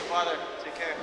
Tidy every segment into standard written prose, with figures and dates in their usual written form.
Father. Take care.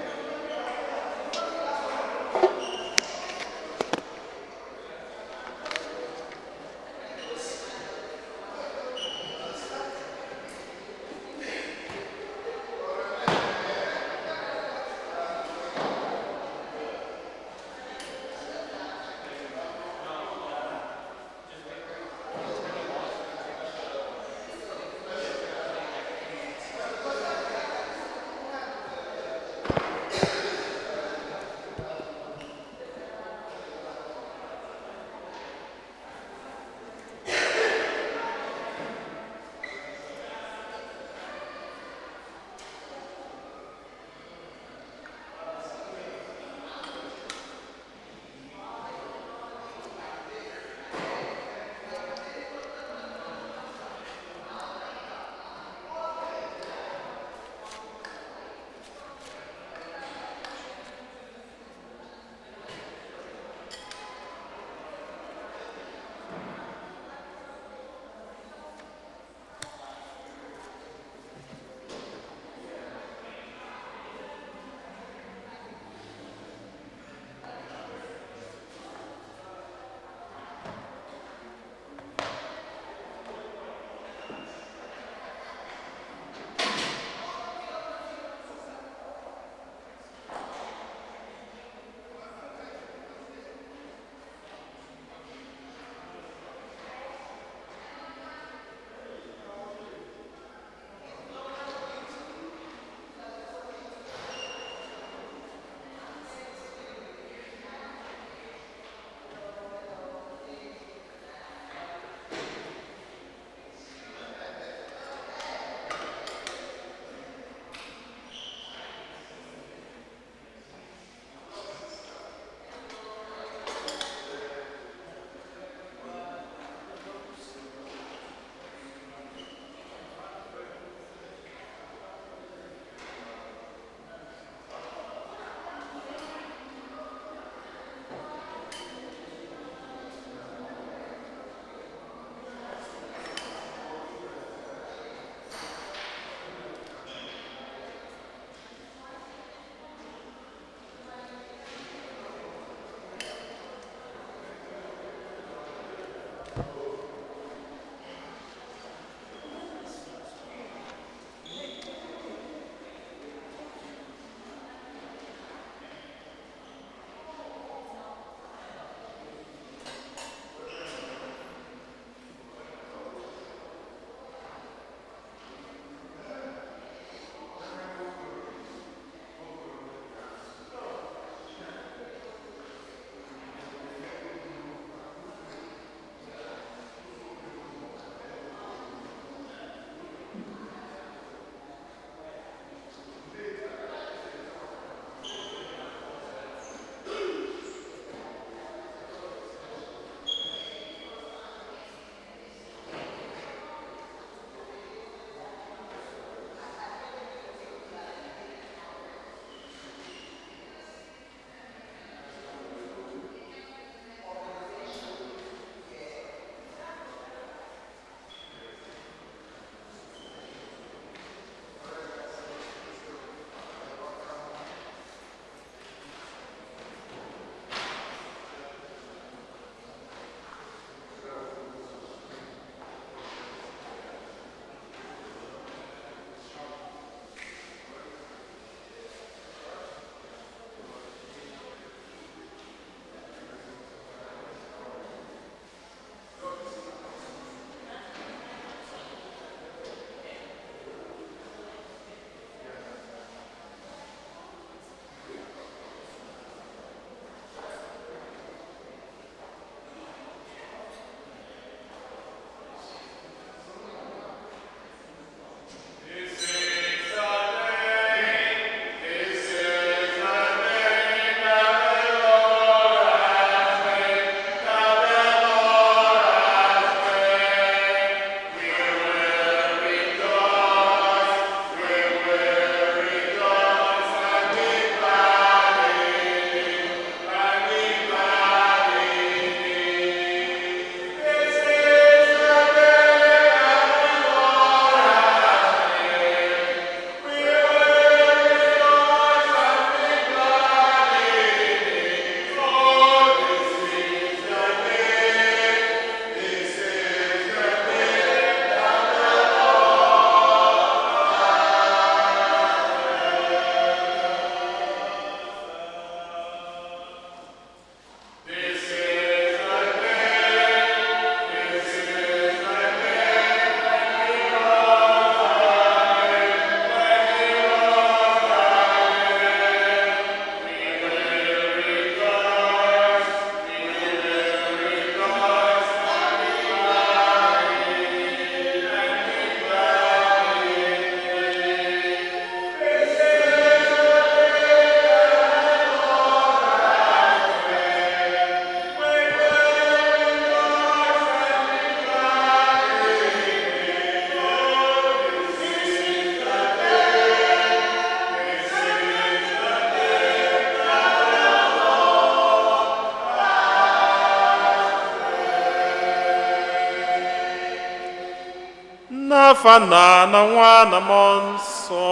N'afa Nna na Nwa na Mmụọ Nsọ.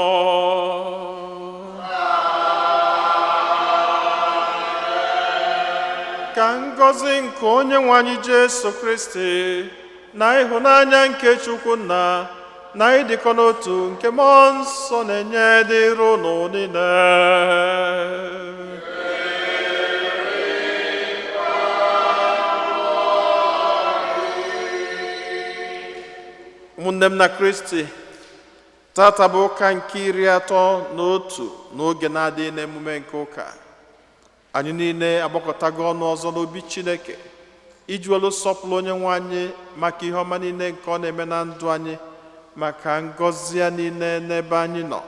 Ka ngọzi nke Onye nwe anyị Jesu Kristi na ịhụnanya nke Chukwu Nna na ịdịkọ n'otu nke Mmụọ Nsọ na-enye dịrị unu niile. Ụmụnne m na Kristi, tata bụ ụka nke 31 n'oge na-adịghị n'emume nke ụka. Anyị niile agbakọtago ọnụ ọzọ n'obi Chineke iji welu sọpụrụ Onye nwe anyị maka ihe ọma niile nke ọ na-eme na ndụ anyị, maka ngọzi ya niile n'ebe anyị nọ.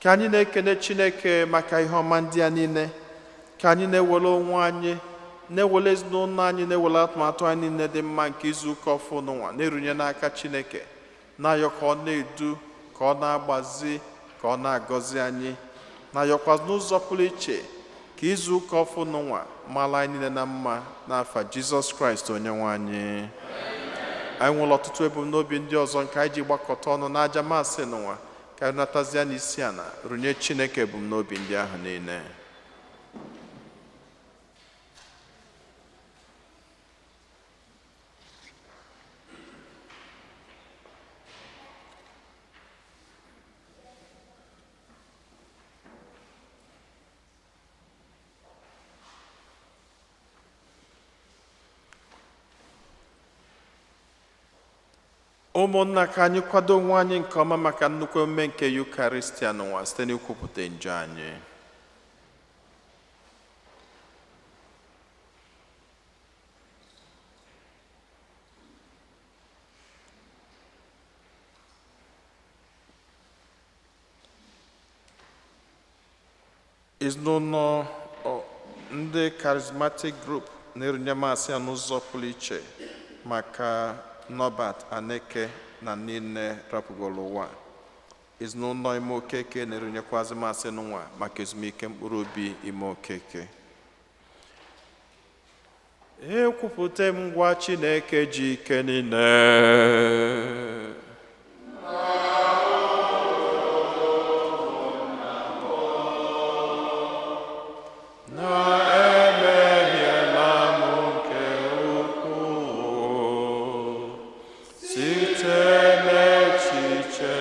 Ka anyị na-ekene Chineke maka ihe ọma ndị a niile, ka anyị na-ewere onwe anyị, na-ewere ezinụlọ anyị, na-ewere atụmatụ anyị niile dị mma nke izu ụka ọfụ n'ụwa na-erunye n'aka Chineke, na-ayọ ka ọ na-edu, ka ọ na-agbazi, ka ọ na-agọzi anyị, na-ayọkwa n'ụzọ pụrụ iche ka izu ụka ọfụ n'ụwa mara anyị niile na mma n'afa Jizọs Kraịst Onye nwe anyị. Anyị nwere ọtụtụ ebumnobi ndị ọzọ nke anyị ji gbakọta ọnụ n'aja masị n'ụwa, ka anyị natazie n'isi ala runye Chineke ebumnobi ndị ahụ niile. Ụmụnna, ka anyị kwado onwe anyị nke ọma maka nnukwu emume nke Yukaristia n'ụwa site n'ikwupụta njọ anyị. Ezinụlọ ndị Charismatic Group na-erunye masị ya n'ụzọ pụrụ iche maka Norbert Aneke na niile rapụgoro ụwa. Ezinụlọ Ime Okeke na-erunyekwazi masị n'ụwa maka ezumike mkpụrụ obi Ime Okeke. Ekwupụta m ngwa Chineke ji ike niile. Na emehiela m nke ukwuu site n'echiche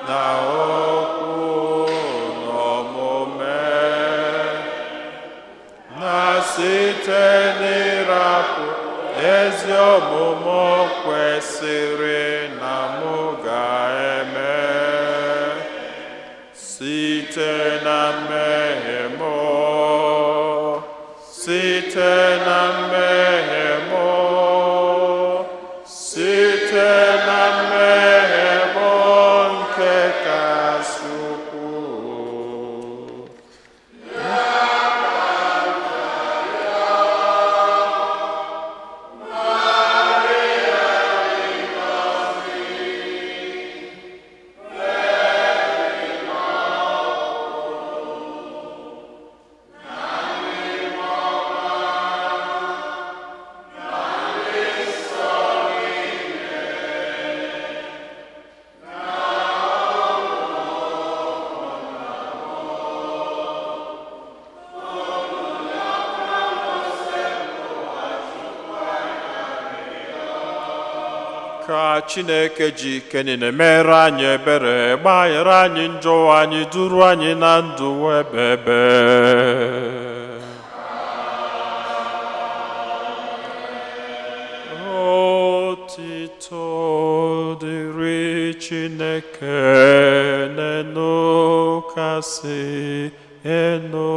na okwu na omume, na site n'ịrapụ ezi omume kwesịrị na mụ ga-eme, site na mmehie m, site na mmehie m, site na mmehie m nke kasị ukwuu. Ka Chineke ji ike niile mere anyị ebere, gbaghara anyị njọ anyị, duru anyị na ndụ ebebe. Otito dịrị Chineke n'enu kasị enu.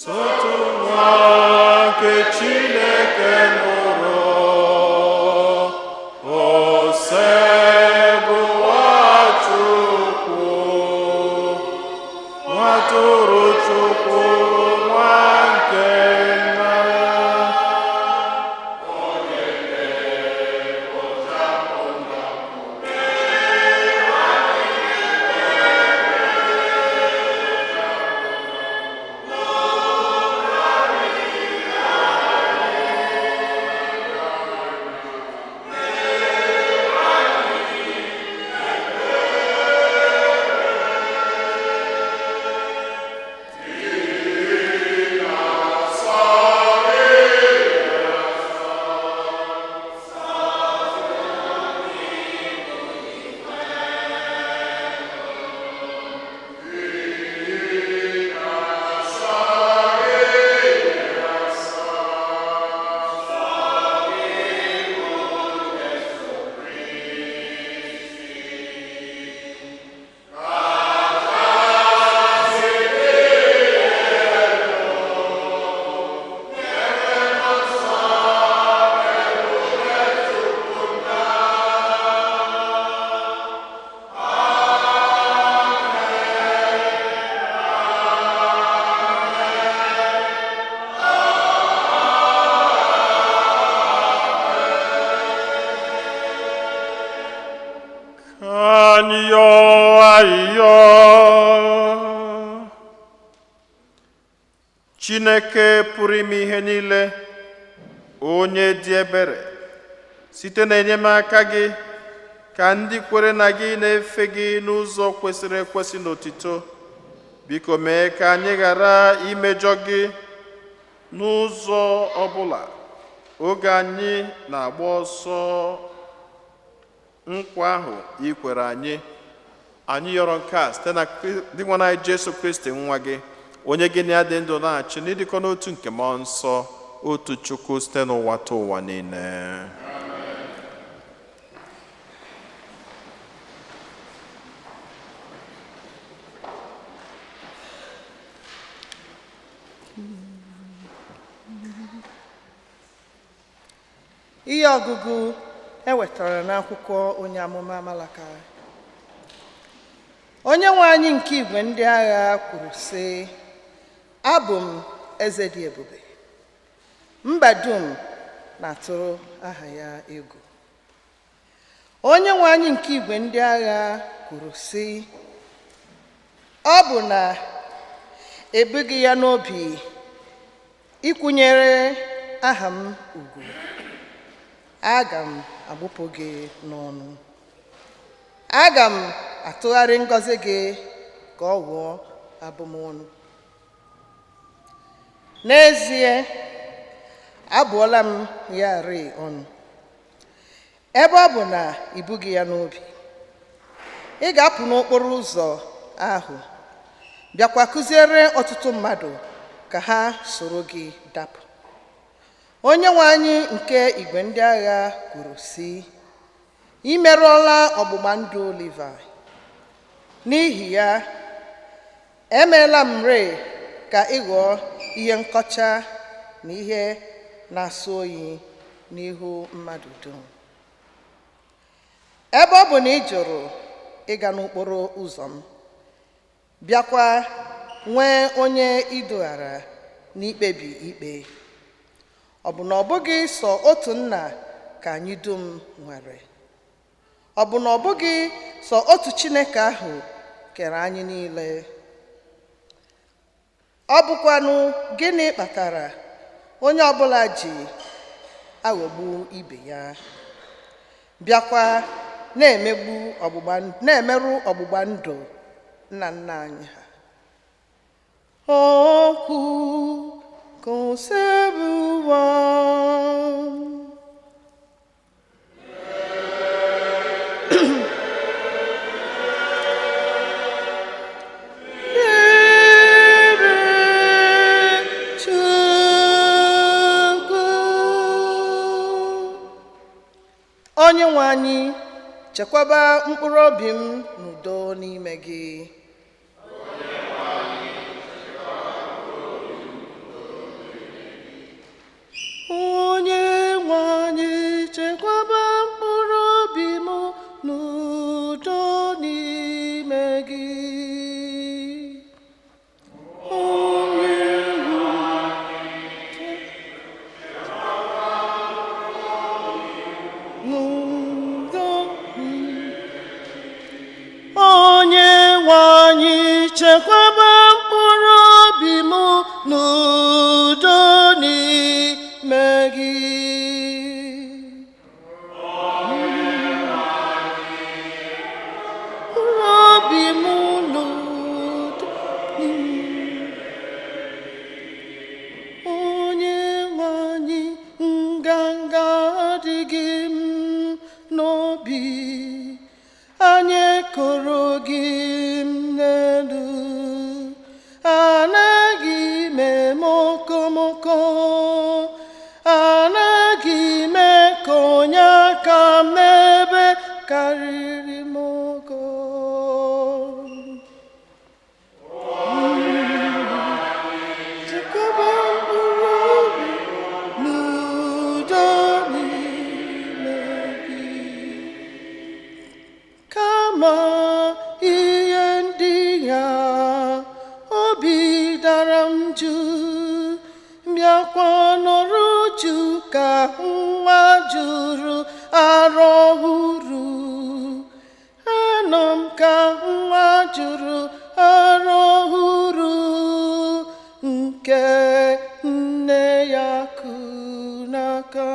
Sọtụ nwa nke Chineke mụrụ, Osebụwa Chukwu, nwa tụrụ Chukwu, nwa nke nna. Anyị yọọ ayịyọ. Chineke pụrụ ime ihe niile, onye dị ebere, site n'enyemaka gị ka ndị kwere na gị na-efe gị n'ụzọ kwesịrị ekwesị n'otito. Biko mee ka anyị ghara imejọ gị n'ụzọ ọbụla oge anyị na-agba ọsọ nkwa ahụ i kwere anyị. Anyị yọrọ nke a site na Dinwenụ anyị Jesu Kristi nwa gị, onye gị na ya dị ndụ na-achị n'ịdịkọ n'otu nke mmụọ nsọ, otu Chukwu, site n'ụwa ta ụwa niile. Ihe ọgụgụ e wetara n'akwụkwọ onye amụma Malaka. Onye nwe anyị nke igwe ndị agha kwuru sị, abụ m eze dị ebube. Mba dum na-atụrụ aha ya egwu. Onye nwe anyị nke igwe ndị agha kwuru sị, ọ bụ na ebughị ya n'obi ịkwụnyere aha m ugwu, aga m agbụpụ gị n'ọnụ. Aga m atụgharị ngọzi gị ka ọ ghọọ abụmọnụ. N'ezie, abụọla m ya rịị ọnụ. Ebe ọ bụ na i bughị ya n'obi, ị ga-apụ n'okporo ụzọ ahụ bịakwa kụziere ọtụtụ mmadụ ka ha soro gị dapụ. Onye nwe anyị nke igwe ndị agha kwuru sị, ị merụọla ọgbụgba ndụ Livayị. N'ihi ya, emeela m rịị ka ị ghọọ ihe nkọcha na ihe na-asọ oyi n'ihu mmadụ dum. Ebe ọ bụ na ị jụrụ ịga n'okporo ụzọ m, bịakwa nwee onye idughara n'ikpebi ikpe, ọ bụ na ọ bụghị sọ otu nna ka anyị dum nwere? Ọ bụ na ọ bụghị sọ otu Chineke ahụ kere anyị niile? Ọ bụkwanụ gịnị kpatara onye ọbụla ji aghọgbu ibe ya, bịakwa na-emerụ ọgbụgba ndụ nna nna anyị ha? Okwu Osebụwa. Dịrị Chukwu. Onye nwe anyị, chekwaba mkpụrụ obi m n'udo n'ime gị. Chekwaba mkpụrụ obi m n'udo n'ime gị. Mkpụrụ obi m n'udo n'ime. Onye nwe anyị, nganga adịghị m n'obi, anyị ekoro gị m n'elu, anaghị m eme okomoko, anaghị m ekonye aka m n'ebe karịrị m ogo. Chekwaba mkpụrụ obi n'udo n'ime gị. Kama ihe ndị ya, obi dara m jụụ, bịakwa nọrọ jụụ ka nwa jụrụ ara ọhụrụ. Anọ m ka nwa jụrụ ara ọhụrụ nke nne ya kụ n'aka.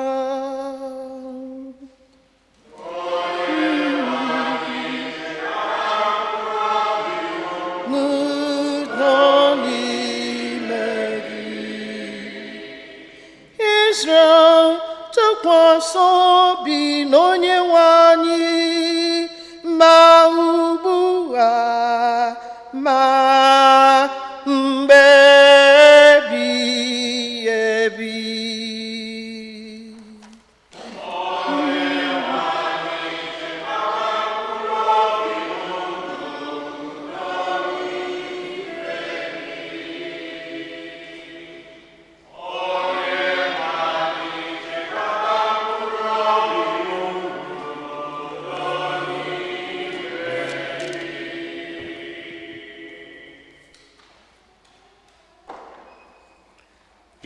N'udo n'ime gị. Israel, tụkwasị obi n'onye nwe anyị ma ugbu a ma mgbe ebighị ebi.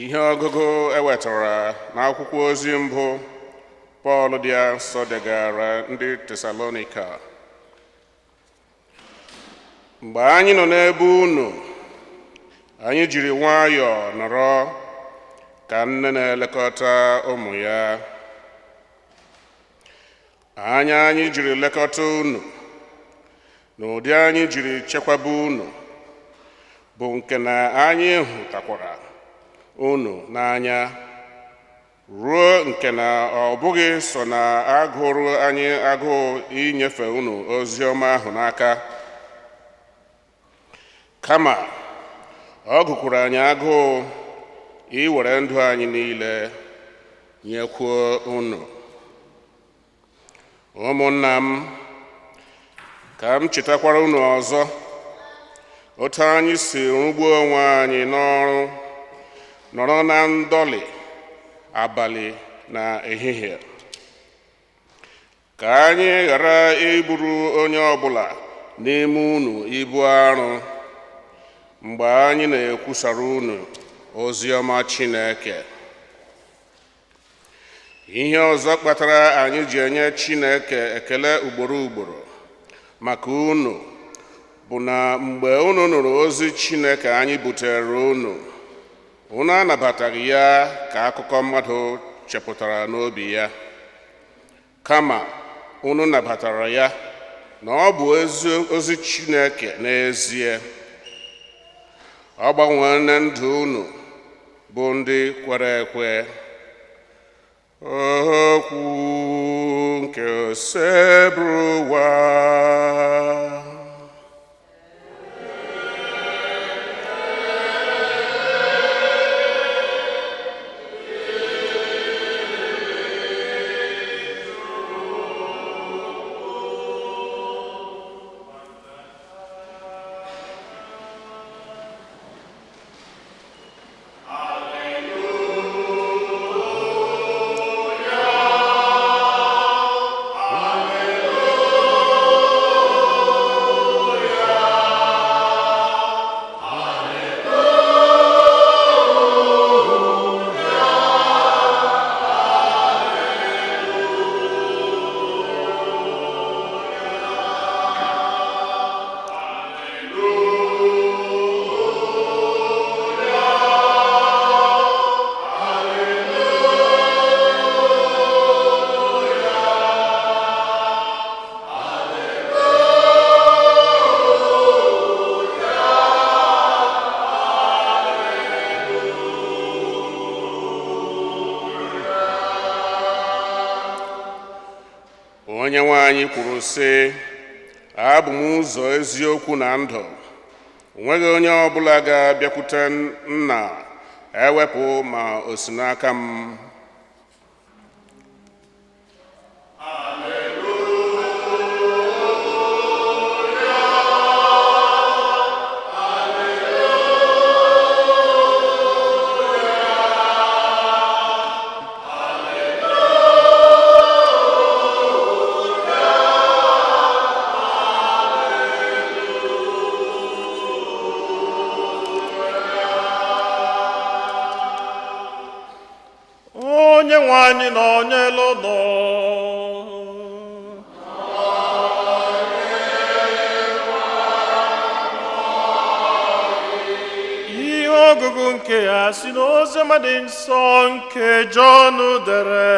Ihe ọgụgụ ewetara n'akwụkwọ ozi mbụ Pọl dị nsọ degara ndị Tesalonika. Mgbe anyị nọ n'ebe unu, anyị jiri nwayọọ nọrọ ka nne na-elekọta ụmụ ya. Anya anyị jiri lekọta unu na ụdị anyị jiri chekwaba unu bụ nke na anyị hụtakwara unu n'anya ruo nke na ọ bụghị so na agụrụ anyị agụụ inyefe unu ozi ọma ahụ n'aka, kama ọ gụkwuru anyị agụụ iwere ndụ anyị niile nyekwuo unu. Ụmụnna m, ka m chetakwara unu ọzọ otu anyị si rụgbuo onwe anyị n'ọrụ, nọrọ na ndọlị abalị na ehihie, ka anyị ghara iburu onye ọbụla n'ime unu ibu arụ mgbe anyị na-ekwusara unu ozi ọma Chineke. Ihe ọzọ kpatara anyị ji enye Chineke ekele ugboro ugboro maka unu bụ na mgbe unu nụrụ ozi Chineke anyị butere unu, unu anabataghị ya ka akụkọ mmadụ chepụtara n'obi ya, kama unu nabatara ya na ọ bụ ozi Chineke n'ezie. Ọ gbanwere ndụ unu bụ ndị kwere ekwe. Okwu nke Osebụrụwa. Onyenwe anyị kwuru sị, abụ m ụzọ, eziokwu na ndụ. O nweghị onye ọbụla ga-abịakwute nna ewepụ ma o si n'aka m. Onye nwe anyị na onye unu. Ihe ọgụgụ nke ya si n'Oziọma dị nsọ nke Jọn dere.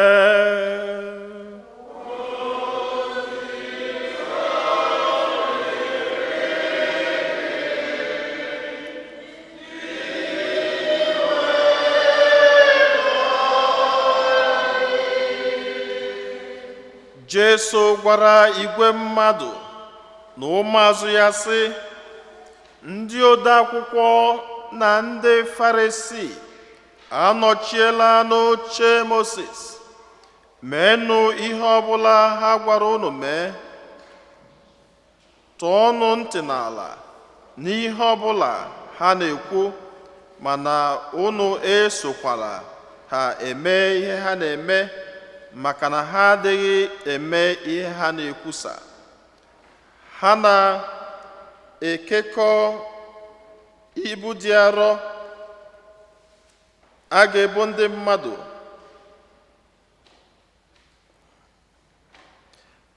Jesu gwara igwe mmadụ na ụmụazụ ya sị, ndị ode akwụkwọ na ndị Farisii anọchiela n'oche Moses. Meenụ ihe ọbụla ha gwara unu mee. Tọọnụ ntị n'ala n'ihe ọbụla ha na-ekwu, mana unu esokwala ha eme ihe ha na-eme, maka na ha adịghị eme ihe ha na-ekwusa. Ha na-ekekọ ibu dị arọ a ga-ebo ndị mmadụ,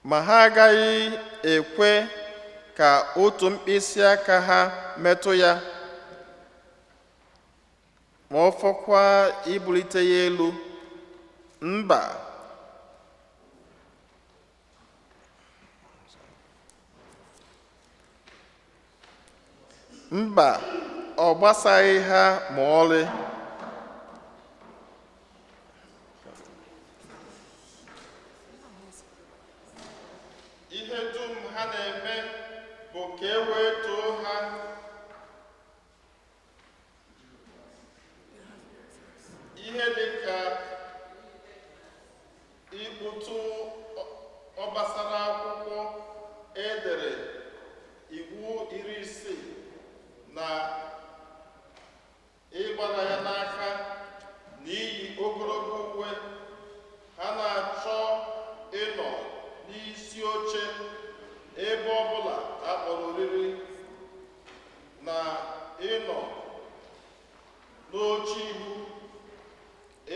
ma ha agaghị ekwe ka otu mkpịsị aka ha metụ ya, ma ọ fọkwa ibulite ya elu. Mba, mba, ọ gbasaghị ha ma ọlị. Ihe dum ha na-eme bụ ka e wee too ha. Ihe dị ka ikputu ọbasara akwụkwọ edere iwu 60 na ịgbara ya n'aka n'iyi ogologo uwe. Ha na-achọ ịnọ n'isi oche ebe ọbụla a kpọrọ oriri na ịnọ n'oche ihu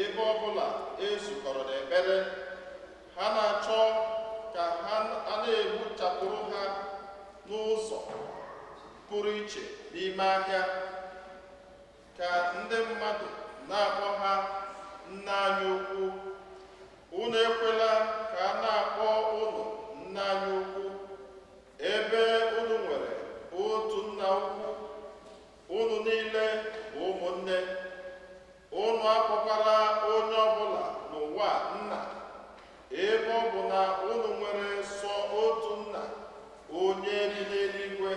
ebe ọbụla ezukọrọ n'ekpere. Ha na-achọ ka ha a na-egbuchapụrụ ha n'ụzọ pụrụ iche n'ime ahịa, ka ndị mmadụ na-akpọ ha nna anyị ukwu. Unu ekwela ka a na-akpọ unu nna anyị ukwu, ebe unu nwere otu nna ukwu, unu niile bụ ụmụnne. Unu akpọkwala onye ọbụla n'ụwa nna, ebe ọ bụ na unu nwere sọ otu nna, onye bi n'eluigwe.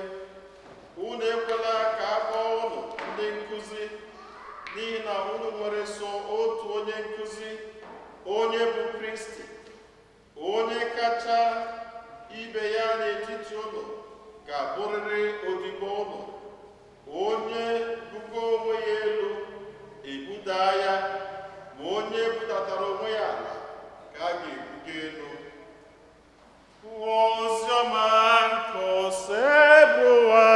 Unu ekwela ka a kpọọ unu ndị nkụzi, n'ihi na unu nwere sọ otu onye nkụzi, onye bụ Kristi. Onye kacha ibe ya n'etiti unu ga-abụrịrị odibo unu. Onye bugo onwe ya elu, ebudaa ya, ma onye budatara onwe ya ala ka a ga-ebuga elu. Oziọma nke Osebụwa.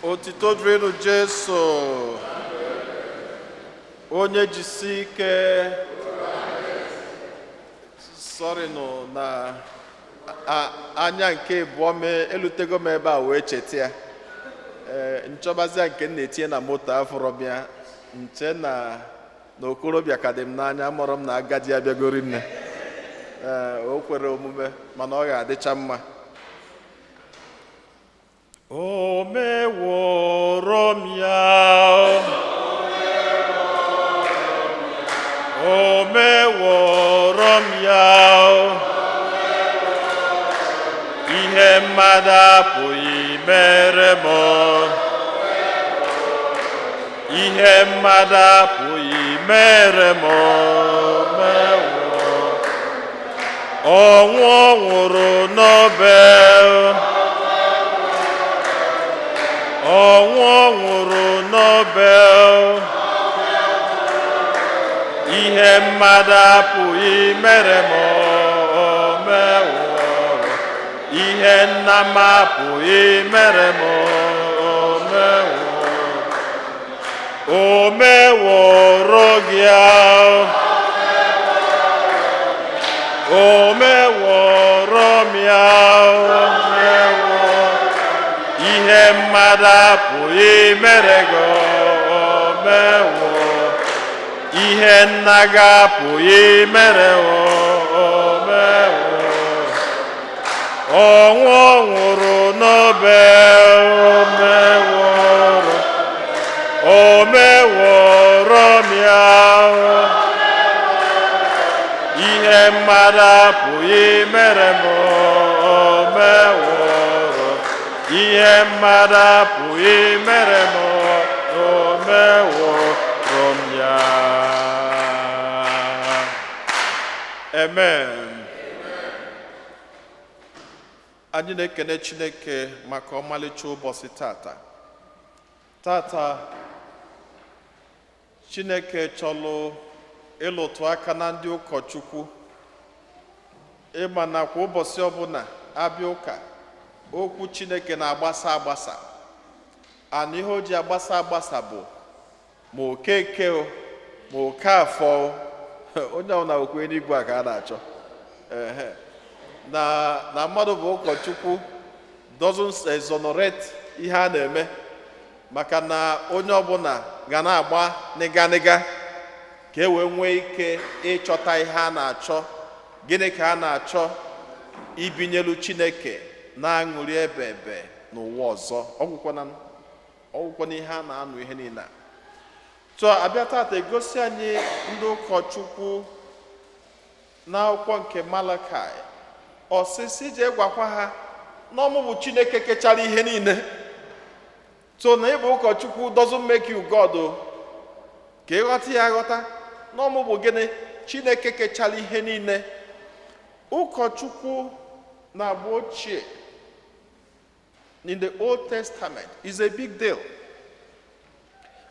Otito dịrịnụ Jesu. Onye jisi ike. Sorry nụ na anya nke abụọ mee elutego m ebe a wee cheta ya. Ee, nchọbazia nke m na-etinye na moto afọrọ m ya. Nche na okorobịa ka dị m n'anya, mụrụ m na agadi abịagori nne. Ee, o kwere omume, mana ọ ga-adịcha mma. O meworo m ya, o meworo m ya, ihe mmadụ apụghị mere m, ihe mmadụ apụghị mere m. Mewo ọnwụ ọ nwụrụ n'obe, ọnwụ ọ nwụrụ n'obe, ihe mmadụ apụghị mere m, o meworo ihe nna m apụghị mere m, o meworo, o meworo gị ahụ, o meworo m ya, o mewo ihe mmadụ apụghị mere gị, o mewo ihe nna gị apụghị mere, o mewo ọnwụ ọ nwụrụ n'obe, o meworo, o meworo m ya, ihe mmadụ apụghị mere m, o meworo ihe mmadụ apụghị mere m, o meworo m ya. Amen. Anyị na-ekene Chineke maka ọmalịcha ụbọchị tata. Tata Chineke chọlụ ịlụtụ aka na ndị ụkọchukwu. Ịma na kwa ụbọchị ọbụla abịa ụka, okwu Chineke na-agbasa agbasa. Ana ihe o ji agbasa agbasa bụ ma Okeke o, ma Okafọ o, onye ọbụla okwu eluigwe a ka a na-achọ. Ehe. Na mmadụ bụ ụkọchukwu doesn't exonerate ihe a na-eme, maka na onye ọbụla ga na-agba nịga nịga ka e wee nwee ike ịchọta ihe a na-achọ. Gịnị ka a na-achọ? Ibinyelu Chineke na-aṅụrị ebe ebe n'ụwa ọzọ. Ọgwụkwana ihe a na-anụ ihe niile a tụọ abịa tata egosi anyị ndị ụkọchukwu n'akwụkwọ nke Malakai. Ọsịsị jee gwakwa ha na ọmụ bụ Chineke kechara ihe niile. So na ịbụ ụkọchukwu doesn't make you God o. Ka ịghọta ya aghọta na ọmụ bụ gịnị? Chineke kechara ihe niile. Ụkọchukwu na agba ochie, in the Old Testament, is a big deal,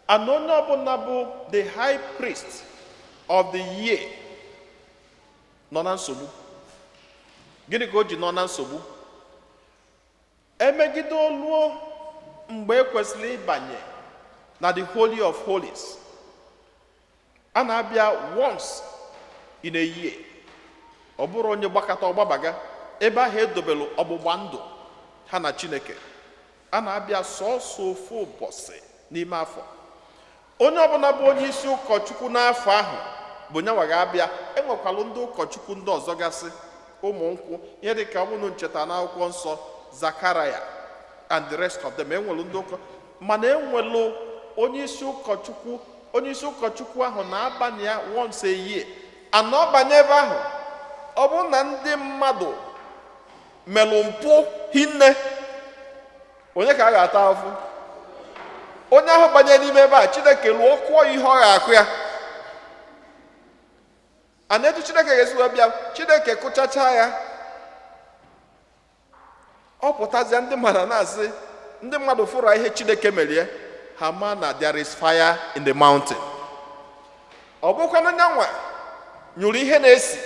and onye ọbụla bụ the high priest of the year nọ na nsogbu. Gịnị ka o ji nọ na nsogbu? Emegide oluo mgbe e kwesịrị ịbanye na the Holy of Holies, a na-abịa once in a year. Ọ bụrụ onye gbakọta ọgbabaga ebe ahụ edobelu ọgbụgba ndụ ha na Chineke, a na-abịa sọọsọ ofu ụbọchị n'ime afọ. Onye ọbụla bụ onye isi ụkọchukwu n'afọ ahụ bụ nyanwa ga-abịa. Enwekwalụ ndị ụkọchukwu ndị ọzọ gasị, ụmụ nkwụ, ihe dịka ọbụnụ ncheta n'akwụkwọ nsọ, Zakaraya and the rest of them. Enwelu ndị ụkọ, mana enwelu onye isi ụkọchukwu. Onye isi ụkọchukwu ahụ na-abanye ya once a year. Ana ọ banye ebe ahụ, ọ bụrụ na ndị mmadụ melụ mpụ hinne, onye ka a ga-ata ahụhụ? Onye ahụ banye n'ime ebe a. Chineke lụọ kụọ ya ihe ọ ga-akụ ya. Ana etu Chineke ga-esi wee bịa, Chineke kụchacha ya, ọ pụtazie, ndị mmadụ na-asị, ndị mmadụ fụrụ ihe Chineke merie, ha ma na there is fire in the mountain. Ọ bụkwanụ nyanwa nyụrụ ihe na-esi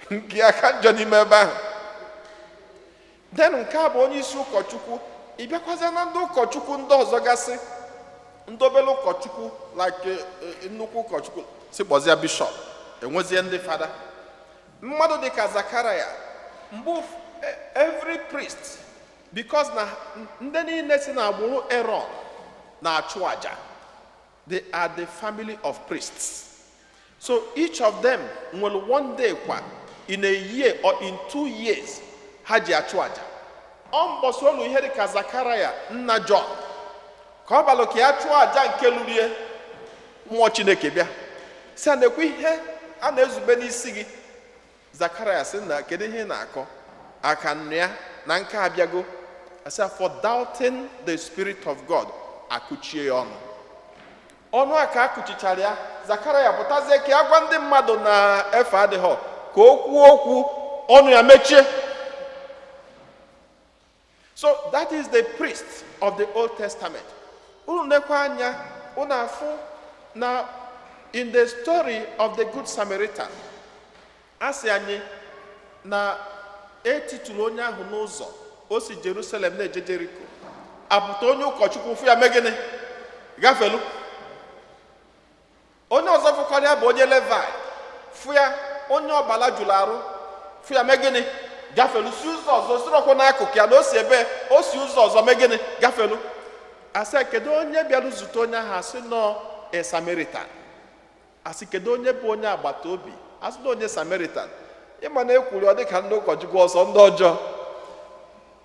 nke aka njọ n'ime ebe ahụ. Then nke a bụ onye isi ụkọchukwu. Ị bịakwazie na ndị ụkọchukwu ndị ọzọ gasị, ndị obere ụkọchukwu, like nnukwu ụkọchukwu si kpọzie bishọp, enwezie ndị fada. Mmadụ dịka Zakaraya mgbe every priest, because na ndị niile si n'agbụrụ Aaron na-achụ àjà. They are the family of priests. So each of them nwere one day kwa in a year or in 2 years ha ji achụ aja. Ọ mbọsị olu ihe dị ka Zakaraya nna John ka ọ balụ ka ya chụọ aja nke lurie, mmụọ Chineke bịa si a na-ekwu ihe a na-ezube n'isi gị. Zakaraya sị na kedu ihe ị na-akọ aka nnu ya na nke abịago. Asị for doubting the Spirit of God, akụchie ya ọnụ. Ọnụ a ka akụchichara ya, Zakaraya pụtazie ka ya gwa ndị mmadụ na efe adịghọ ka o kwuo okwu, ọnụ ya mechie. So that is the priest of the Old Testament. Unu nekwa anya, unu afụ na in the story of the Good Samaritan, a sị anyị na etitụrụ onye ahụ n'ụzọ o si Jerusalem na-eje Jeriko, apụta onye ụkọchukwu fụ ya, mee gịnị? Gafelu. Onye ọzọ fụkwara ya bụ onye Levi, fụ ya, onye ọbala jụrụ arụ, fụ ya, mee gịnị? Gafelu. Si ụzọ ọzọ, sirọkwa n'akụkụ ya na o si ebe o si ụzọ ọzọ, mee gịnị? Gafelu. Asị kedu onye bịara zute onye ahụ? Asị nọ a Samaritan. Asị kedu onye bụ onye agbata obi? Asị na onye Samaritan. Ịma na ekwuru ọ dịka ndị ụkọchukwu ọsọ ndị ọjọọ,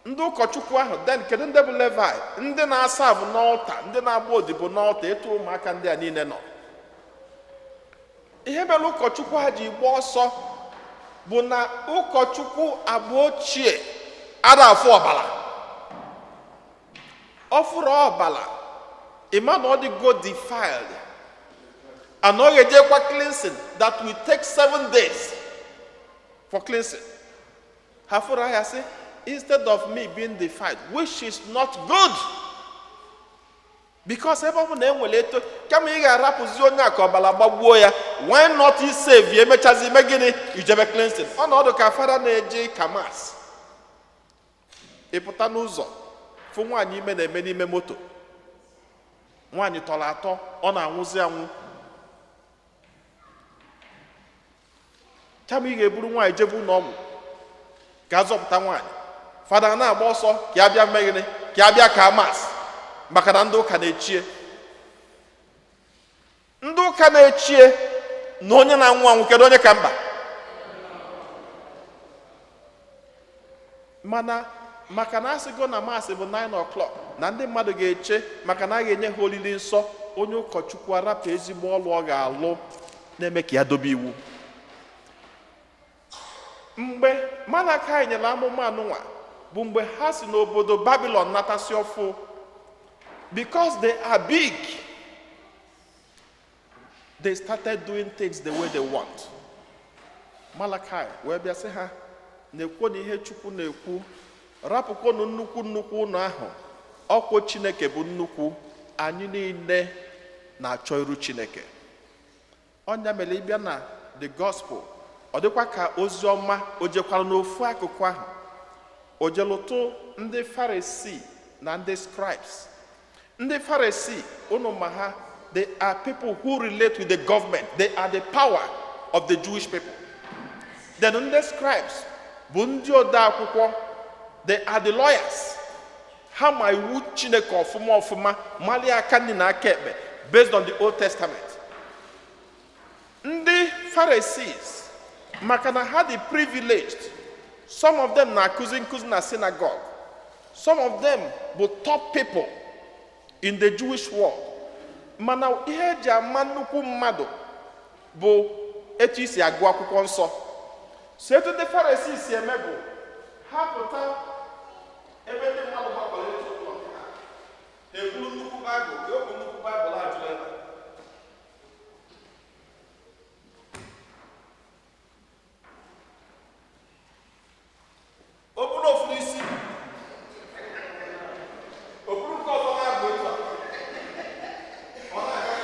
ndị ụkọchukwu ahụ. Then kedu ndị bụ Levi? Ndị na-asa avụ n'altar, ndị na-agba odibo n'altar, etu ụmụaka ndị a niile nọ. Ihe mere ụkọchukwu ha ji gba ọsọ bụ na ụkọchukwu agba ochie ada afụ ọbara. Ọ fụrụ ọbara, ịma na ọ dịgo defiled and ọ ga-ejekwa cleansing that will take 7 days for cleansing. Ha fụrụ ya sị, instead of me being defiled, which is not good, because ebe ọ bụ na enwere eto, kama ị ga-arapụzi onye a ka ọbara gbagbuo ya, why not save ya, emechazi ime gịnị? Ijebe cleansing. Ọnọdụ ka fada na-eje ka Mass, ịpụta n'ụzọ fụ nwaanyị ime na-eme n'ime moto, nwaanyị tọrọ atọ, ọ na-anwụzi anwụ. Kama ị ga-eburu nwaanyị jebe ụlọ ọgwụ ka a zọpụta nwaanyị, fada na-agba ọsọ ka ya bịa mee gịnị? Ka ya bịa ka Mass, maka na ndị ụka na-echie, ndị ụka na-echie na onye na-anwụ anwụ, kedu onye ka mkpa? Mana maka na asịgo na Mass bụ 9 o'clock na ndị mmadụ ga-eche maka na a ga-enye ha olili nsọ, onye ụkọchukwu arapụ ezigbo ọlụ ọ ga-alụ na-eme ka ya dobe iwu. Mgbe Malakai nyere amụma anụnwa bụ mgbe ha si n'obodo Babilọn natasị ọfụ. Because they are big, they started doing things the way they want. Malakai wee bịa sị ha na-ekwu na ihe Chukwu na-ekwu, rapụkwanụ nnukwu nnukwu ụlọ ahụ. Ọkwụ Chineke bụ nnukwu, anyị niile na-achọ iru Chineke. Ọnya mere ịbịa na the gospel, ọ dịkwa ka ozi ọma o jekwara n'ofu akụkụ ahụ, o jelụtụ ndị Farisi na ndị scribes. Ndị Farisi, unu ma ha, they are people who relate with the government. They are the power of the Jewish people. Then ndị scribes bụ ndị ode akwụkwọ. They are the lawyers. Ha ma iwu Chineke ọfụma ọfụma, malie aka nri na aka ekpe based on the Old Testament. Ndị Pharisees, maka na ha dị privileged, some of them na-akụzi nkụzi na synagogue, some of them bụ top people in the Jewish world. Mana ihe eji ama nnukwu mmadụ bụ etu isi agụ akwụkwọ nsọ. So etu ndị Pharisees si eme bụ ha pụta ebe ndị mmadụ gbakọrọ etu ụlọ ha, ha eburu nnukwu Baịbụl ka okwu nnukwu Baịbụl a jụrụ ebe a. O buru ofu n'isi, o buru nke ọzọ na-abụ etu a. Ọ na-aga.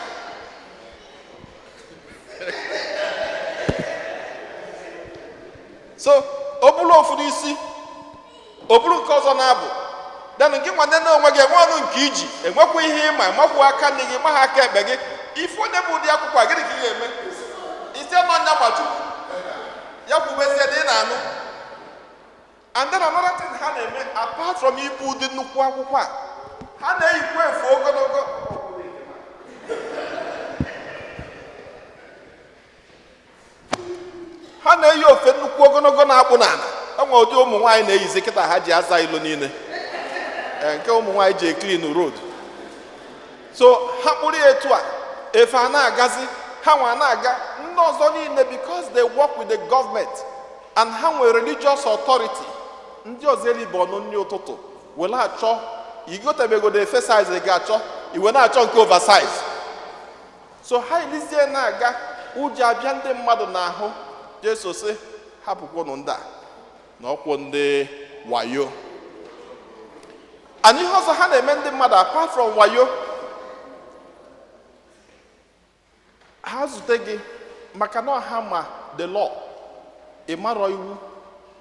So o buru ofu n'isi, o buru nke ọzọ na-abụ. Then gị nwanne na onwe gị enwe ọnụ nke iji enwekwa ihe ịma makwu aka nne gị ma ha aka ekpe gị. Ife onye bụ ụdị akwụkwọ a, gịnị ka ị ga-eme? Isi n'ọnya gbachukwu ya kwubezie na ị na-anụ. And then another thing ha na-eme, apart from ibu ụdị nnukwu akwụkwọ a, ha na-eyikwa efe ogologo. Na-eyi ofe nnukwu ogologo na-akpụ n'ala. Enwe ụdị ụmụ nwaanyị na-eyizi kịta ha ji aza ilo niile. Ee, nke ụmụ nwaanyị ji clean road. So ha kpụrụ ya etu a, efe a na-agazi, ha nwa na-aga, ndị ọzọ niile, because they work with the government and ha nwere religious authority, ndị ọzọ eribe ọnụ nri ụtụtụ were achọ igotebegodo efe size ị ga-achọ, iwe na-achọ nke oversize. So ha elizie na-aga, ụjọ abịa ndị mmadụ n'ahụ. Jesu sị, hapụkwụnụ ndị a na ọkwụ ndị wayo. And ihe ọzọ ha na-eme ndị mmadụ apart from wayo, ha zute gị maka na ha ma the law, ị marọ iwu,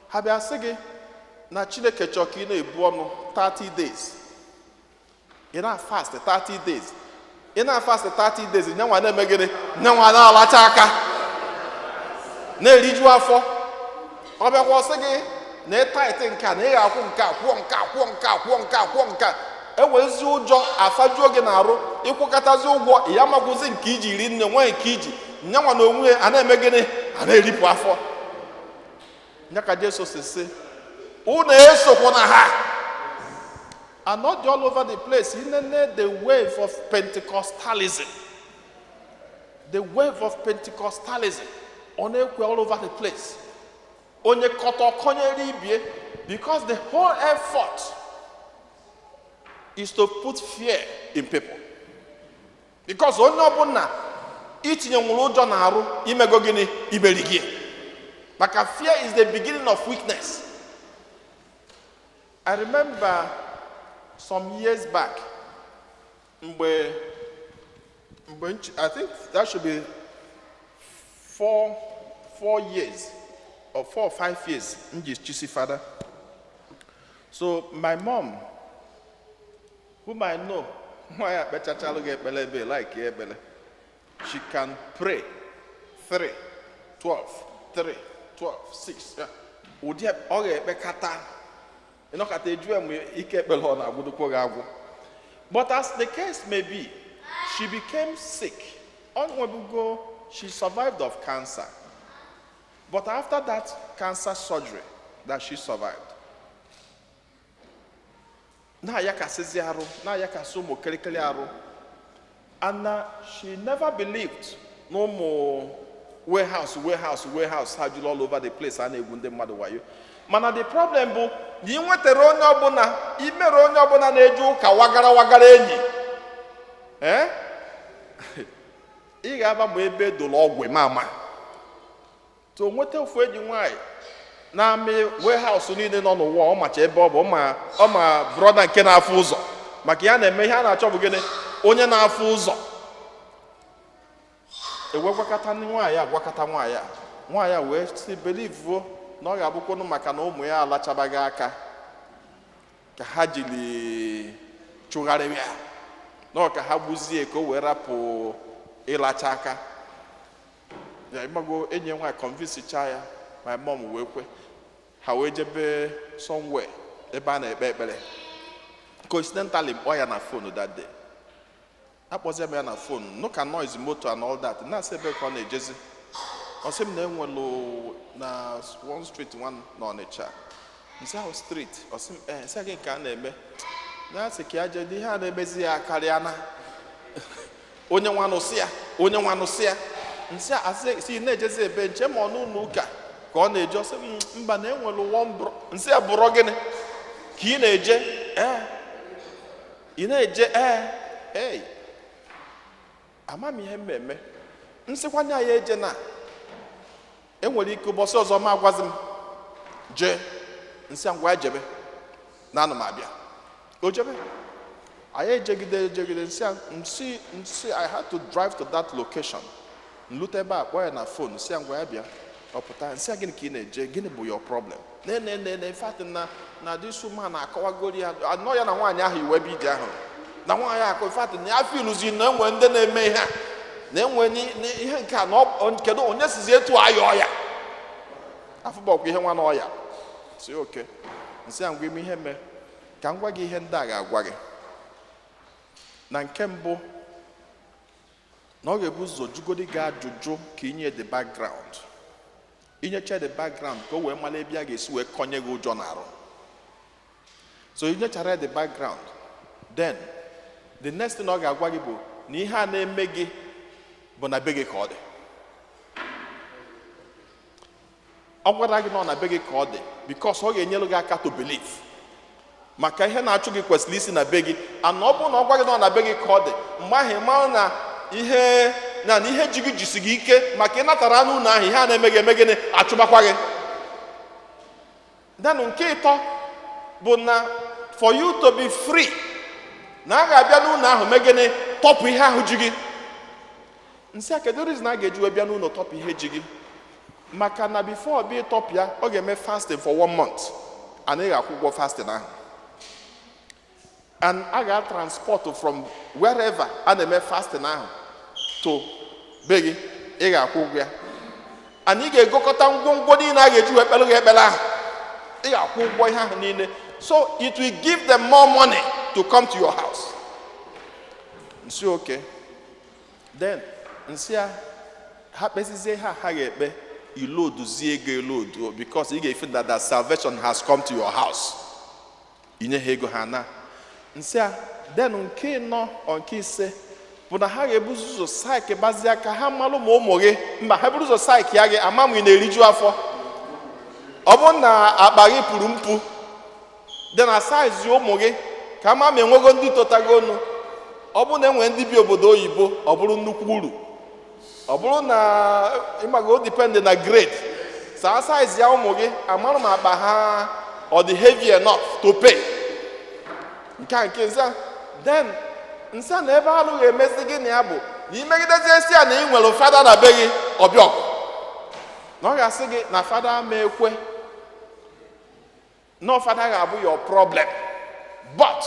ha bịa sị gị na Chineke chọrọ ka ị na-ebu ọnụ 30 days, ị na-fast 30 days, ị na-fast 30 days, nyanwa na-eme gịnị? Nyanwa na-alacha aka, na-eriju afọ. Ọ bịakwa, ọsị gị na ịtithe nke a, na ị ga-akwụ nke a, kwụọ nke a, kwụọ nke a, kwụọ nke a, kwụọ nke a. Ewezi ụjọ afajuo gị na-arụ, ịkwụkọtazi ụgwọ ya, makwụzi nke iji ri nne nwee nke iji nyanwa na onwe ya a na-eme gịnị? A na-eripụ afọ ya. Ka Jesu si sị unu esokwana ha. And not all over the place inene, the wave of Pentecostalism, the wave of Pentecostalism, ọ na-ekwe all over the place. Onye kọtọ kọnyere ibie, because the whole effort is to put fear in people, because onye ọbụla itinye nwere ụjọ na-arụ, imego gịnị? Imeri gị, maka fear is the beginning of weakness. I remember some years back, mgbe I think that should be 4 years or 4 or 5 years m ji chisi fada. So my mom, whom I know, nwaanyị akpechachalụ gị ekpele ebe like ekpele, she can pray 3 12 3 12 6, yeah. Ụdị ọ ga-ekpekata ịnọkata eju ya mgbe ike ekpele ọ na-agwụdokwa gị agwụ. But as the case may be, she became sick. Ọ nwebugo, she survived of cancer, but after that cancer surgery that she survived, na-ayakasịzi arụ, na-ayakasị ụmụ kịrịkịrị arụ, and na she never believed na ụmụ warehouse, warehouse, warehouse ha juru all over the place a na-egwu ndị mmadụ wayo. Mana the problem bụ na ị nwetara onye ọbụla, imere onye ọbụla na-eje ụka wagara wagara enyi, ee, ị ga-aba ma ebe edoro ọgwụ ma ama to nweta ofu enyi nwanyị na-amị warehouse niile nọ n'ụwa. Ọ macha ebe ọ bụ, ọ ma brother nke na-afụ ụzọ, maka ya na-eme ihe a na-achọ bụ gịnị? Onye na-afụ ụzọ. Ewe gwakọta nwaanyị a, gwakọta nwaanyị a, nwaanyị a wee si believuo na ọ ga-abụkwanụ maka na ụmụ ya alachabaghị aka ka ha jiri chụgharịwa ya, na ọ ka ha gbuzie ka o wee rapụ ịlacha aka ya. Ịgbago enyi ya nwaanyị convince cha ya, my mom wee kwe. Ha wee jebe somewhere ebe a na-ekpe ekpere. Coincidentally, mkpọ ya na phone that day, akpọzie m ya na phone, nụ ka noise moto and all that na-asị ebe ka ọ na-ejezi. Ọ sị m na enwelu na one street, one n'Ọnịcha. Nsị ahụ street, ọ sị m ee. Nsị gị nke a na-eme na-asị ka ya jee n'ihe a na-emezi ya karịa na onye nwanụ sị ya, onye nwanụ sị ya. Nsị a asị si na-ejezi ebe nche ma ọ n'ụlọ ụka ka ọ na-eje. Ọsị m mba, na enwere one bro. Nsị ya bụrọ gịnị ka ị na-eje? Ee, ị na-eje. Ee, hey, ama m ihe mmemme nsịkwanye ya eje na enwere ike ụbọchị ọzọ ma agwazi m jee. Nsị a ngwa, jebe na anụ m abịa. O jebe, anyị ejegide ejegide. Nsị a nsị nsị I had to drive to that location. Nlute ebe a, kpọọ ya na phone, nsị a ngwa, ya bịa. Ọ pụta. Nsị a gịnị ka ị na-eje? Gịnị bụ your problem? Ne ne ne ne, in fact, na this woman akọwagoro ya anọ ya na nwaanyị ahụ iwe ebe ije ahụ na nwaanyị akọ. In fact, na ya filuzi na enwe ndị na-eme ihe a, na enwe ihe nke a na kedu onye sizi etu ayọ ya afụbọkwa ihe nwa na ọya si oke. Nsị a ngwa, ime ihe mee ka m gwa gị ihe ndị a ga-agwa gị. Na nke mbụ, na ọ ga-ebu ụzọ jụgodi gị ajụjụ ka inye the background. Inyecha the background ka o wee mara ebe a ga-esi wee kọnye gị ụjọ n'arụ. So inyechara the background, then the next thing ọ ga-agwa gị bụ na ihe a na-eme gị bụ na be gị ka ọ dị. Ọ gwara gị na ọ na be gị ka ọ dị because ọ ga-enyere gị aka to believe, maka ihe na-achụ gị kwesịrị isi na be gị. Ana ọ bụrụ na ọ gwa gị na ọ na be gị ka ọ dị, mgbe ahụ ị mara na ihe na ihe ji gị jisi gị ike, maka ị natara anụ ụlọ ahụ, ihe a na-eme gị eme gịnị? Achụbakwa gị. Then nke ịtọ bụ na for you to be free, na a ga-abịa n'ụlọ ahụ mee gịnị? Tọpụ ihe ahụ ji gị. Nsị a, kedu reason a ga-eji wee bịa n'ụlọ tọpụ ihe ji gị? Maka na before bịa ịtọpụ ya, ọ ga-eme fasting for one month and ị ga-akwụ ụgwọ fasting ahụ, and a ga-transport from wherever a na-eme fasting ahụ to be gị, ị ga-akwụ ụgwọ ya, and ị ga-egokọta ngwongwo niile a ga-eji wee kpere gị ekpere ahụ, ị ga-akwụ ụgwọ ihe ahụ niile. So it will give them more money to come to your house. Nsị okay. Then nsị a, ha kpezizie ha, ha ga-ekpe iloduzie ego elodu, because ị ga-efe that salvation has come to your house. Inye ha ego ha na nsị a. Then nke ịnọ ọ nke ise bụ na ha ga-ebuzo ụzọ saịkị gbazie ka ha malụ ma ụmụ gị mba. Ha buru ụzọ saịkị ya gị ama ma ị na-eriju afọ. Ọ bụrụ na akpa gị pụrụ mpu dị na size ụmụ gị, ka ama ma enwego ndị totago onu. Ọ bụrụ na enwere ndị bi obodo oyibo, ọ bụrụ nnukwu uru. Ọ bụrụ na ịmago, o depend na grade saa size ya ụmụ gị, amarụ ma akpa ha ọ dị heavy enough to pay. Nke a nke nza. Then nsa na ebe alụ ga-emezi gị na ya bụ na imegidezie si ya na ị nwere fada na be gị, ọbịa ọgụ na ọ ga-asị gị na fada ama ekwe no, fada ga-abụ your problem, but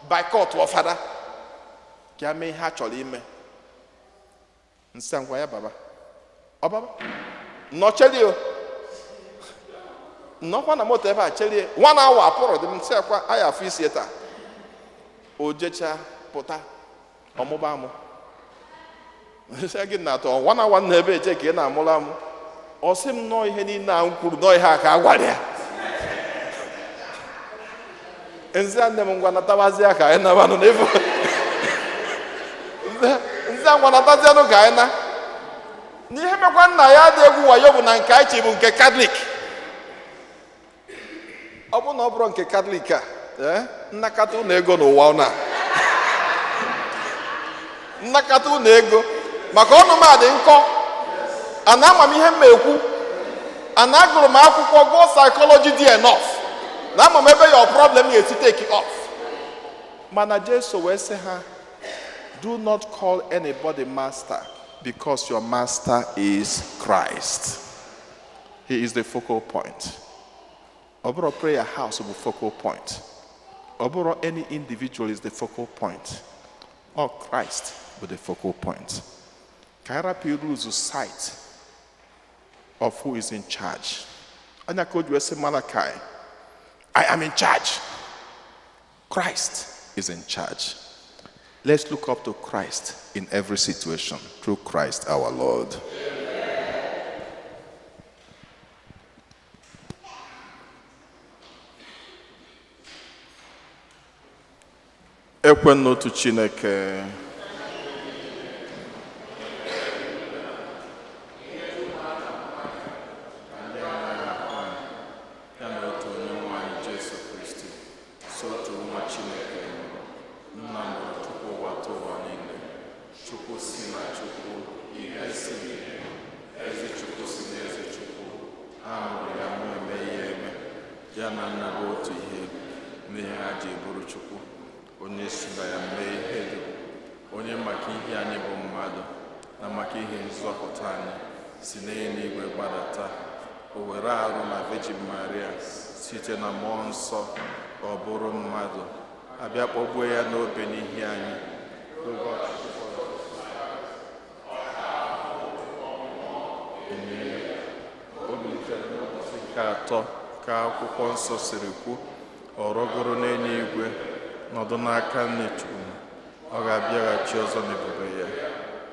by court or fada ka ya mee ihe a chọrọ ime. Nsị ngwa ya baba, ọ baba nọ chelie o, nnọkwa na moto ebe a chelie one hour, apụrụ dị m. Nsị akwa anyị afọ isi taa, o jecha pụta ọmụba amụ. Nsị gị na atọ one hour na ebe eche ka ị na-amụrụ amụ. Ọ sị m nọọ ihe niile a m kwuru nọọ ihe a ka a gwara ya. Nsị a, nne m, ngwa natabazie ka anyị nabanụ n'efu. Nsị a, ngwa natazianụ ka anyị na n'ihe mekwa. Nna ya dị egwu wayo bụ na nke anyị chi bụ nke Katọlik. Ọ bụ na ọ bụrụ nke Katọlik a, ee, nnakọta ụlọ ego n'ụwa na nnakọta ụlọ ego, maka ọnụ m a dị nkọ ana ama m ihe m ekwu, ana agụrụ m akwụkwọ, gụọ psychology dị enough na ama m ebe your problem ga-esi take off. Mana Jesu wee sị ha, "Do not call anybody master, because your master is Christ." He is the focal point. Ọ bụrụ prayer house bụ focal point, ọ bụrụ any individual is the focal point, ọ Christ bụ the focal point. Ka anyị rapụ lose sight of who is in charge. Anya ka o ji wee sị Malachi, "I am in charge." Christ is in charge. Let's look up to Christ in every situation, through Christ our Lord. Ekwe n'otu Chineke, ya na otu onye nwe anyị Jesu Kristi, so otu nwa Chineke mụrụ, nna mụrụ tupu ụwa tụ ụwa niile, Chukwu si na Chukwu, ihe si n'ihe, ezi Chukwu si n'ezi Chukwu, a mụrụ ya mụ eme ihe eme, ya na nna bụ otu ihe n'ihe ha ji bụrụ Chukwu, onye si na ya mee ihe dị, onye maka ihe anyị bụ mmadụ na maka ihe nzọpụta anyị si n'eluigwe gbadata, o were arụ na Virgin Maria, site na Mmụọ Nsọ ọ bụrụ mmadụ, abịa kpọgbuo ya n'obe n'ihi anyị n'oge ọchịchị o bilitere n'ụbọchị nke atọ ka akwụkwọ nsọ siri kwu, ọ rọgoro n'eluigwe, nọdụ n'aka nne Chukwu. Ọ ga-abịaghachi ọzọ n'ebube ya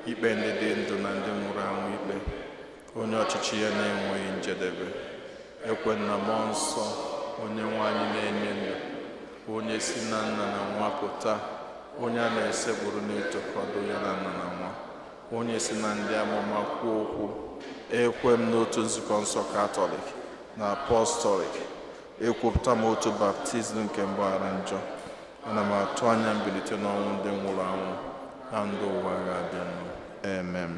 ikpe ndị dị ndụ na ndị nwụrụ anwụ ikpe. Onye ọchịchị ya na-enweghị njedebe. Ekwe na mmụọ nsọ, onye nwe anyị na-enye ndụ, onye si na nna na nwa pụta, onye a na-esekpụrụ na-etokọdo ya na nna na nwa, onye si na ndị amụma kwuo okwu. Ekwe m n'otu nzukọ nsọ Katọlik na Apọstọlik. Ekwupụta m otu baptizim nke mgbaghara njọ. Ana m atụ anya mbilite n'ọnwụ ndị nwụrụ anwụ na ndụ ụwa ga-abịanụ. Amen.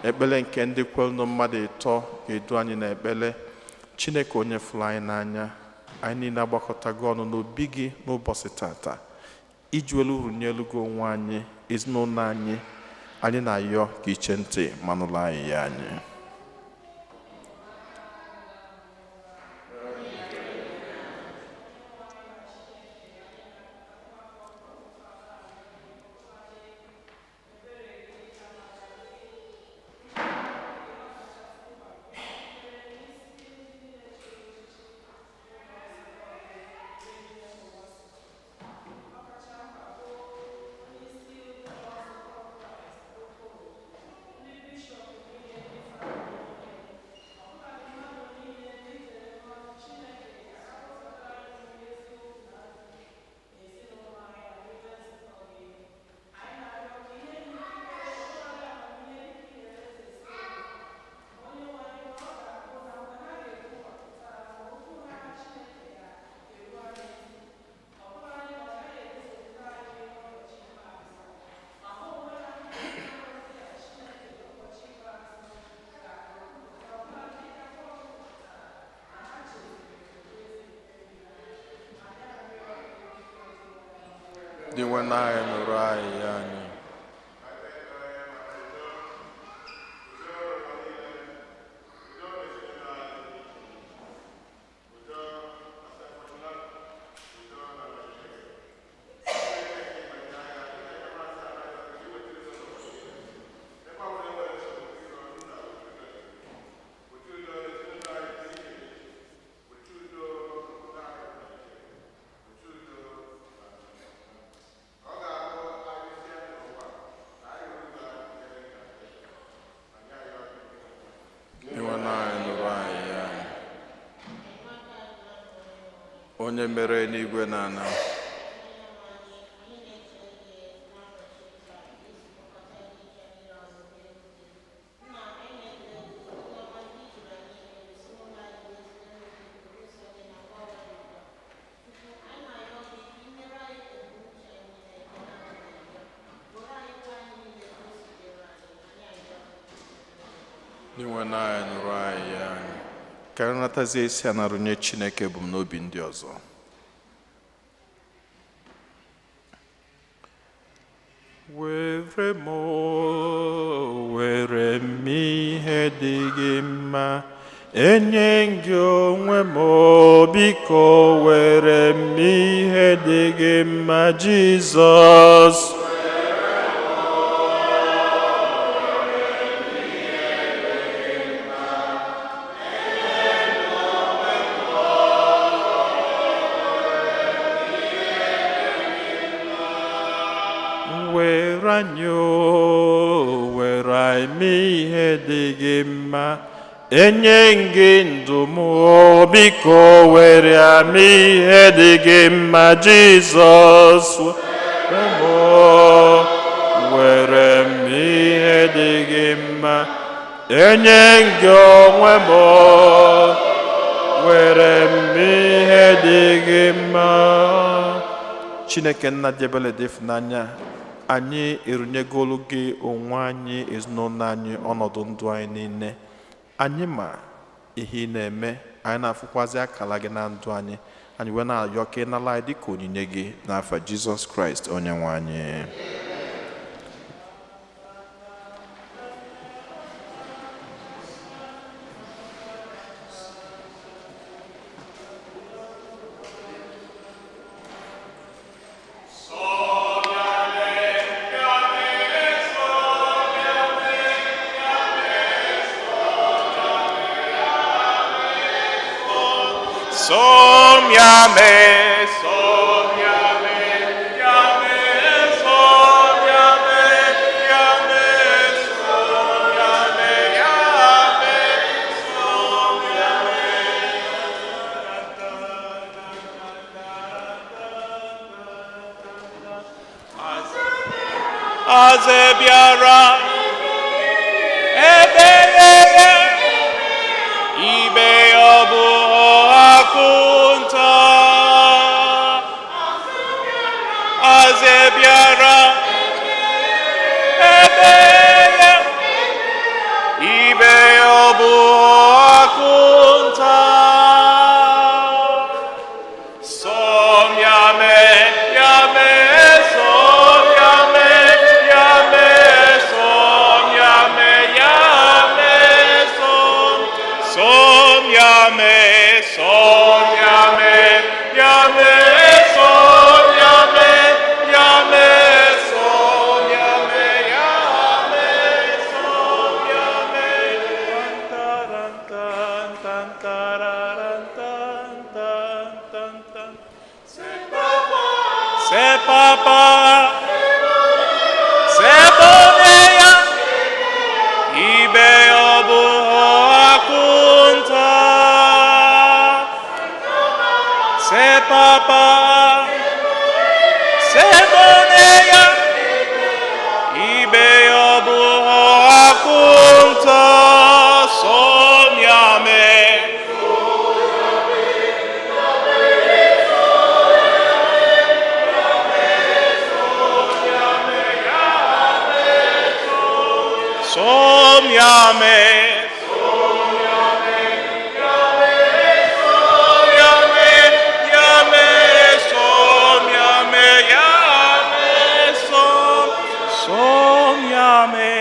Ekpere nke ndị kwelụ mmadụ ịtọ ga-edu anyị n'ekpere. Chineke onye fụrụ anyị n'anya, anyị niile agbakọtago ọnụ n'obi gị n'ụbọchị tata iji welu uru nyelu gị onwe anyị, ezinụlọ anyị. Anyị na-ayọ ka iche ntị ma nụrụ anyị ya anyị. Dị nwe anyị, nụrụ anyị ya anyị. Dị nwe anyị, nụrụ anyị ya anyị. Onye mere eluigwe na ala, Dị nwe anyị, nụrụ anyị ya anyị. Ka anyị natazie isi a na-arụnye Chineke ebumnobi ndị ọzọ. Were m, were m ihe dị gị mma, enye gị onwe m, biko were m ihe dị gị mma, Jizọs. Were anyị, were anyị ihe dị gị mma, enye gị ndụ m, biko were anyị ihe dị gị mma, Jizọs. Were m, were m ihe dị gị mma, enye gị onwe m, were m ihe dị gị mma. Chineke nna dị ebere dị ịfụnanya, anyị erunyegolu gị onwe anyị, ezinụlọ anyị, ọnọdụ ndụ anyị niile. Anyị ma ihe ị na-eme, anyị na-afụkwazi akara gị na ndụ anyị. Anyị wee na-ayọ ka ị nara anyị dịka onyinye gị n'afa Jizọs Kraịst onye nwe anyị. Som Yahweh, Som Yahweh, Yahweh, Som Yahweh, Yahweh, Som Yahweh, Yahweh, Azụ bịara ebe ibe ọ bụ akụ nta. Azụ bịara ebe ibe ọ bụ akụ nta. Som yame, yame, som yame, yame, som yame, yame, som, som yame, som yame, yame, som yame, yame, som yame, yame, som yame. Tan tan tan tan tan tan tan tan. C'est papa, c'est bonne ibe ọ bụ akụ nta. C'est papa, c'est bonne ibe ọ bụ akụ nta. Som yame. Som yame. Yame, yame, som yame, yame, som, som yame.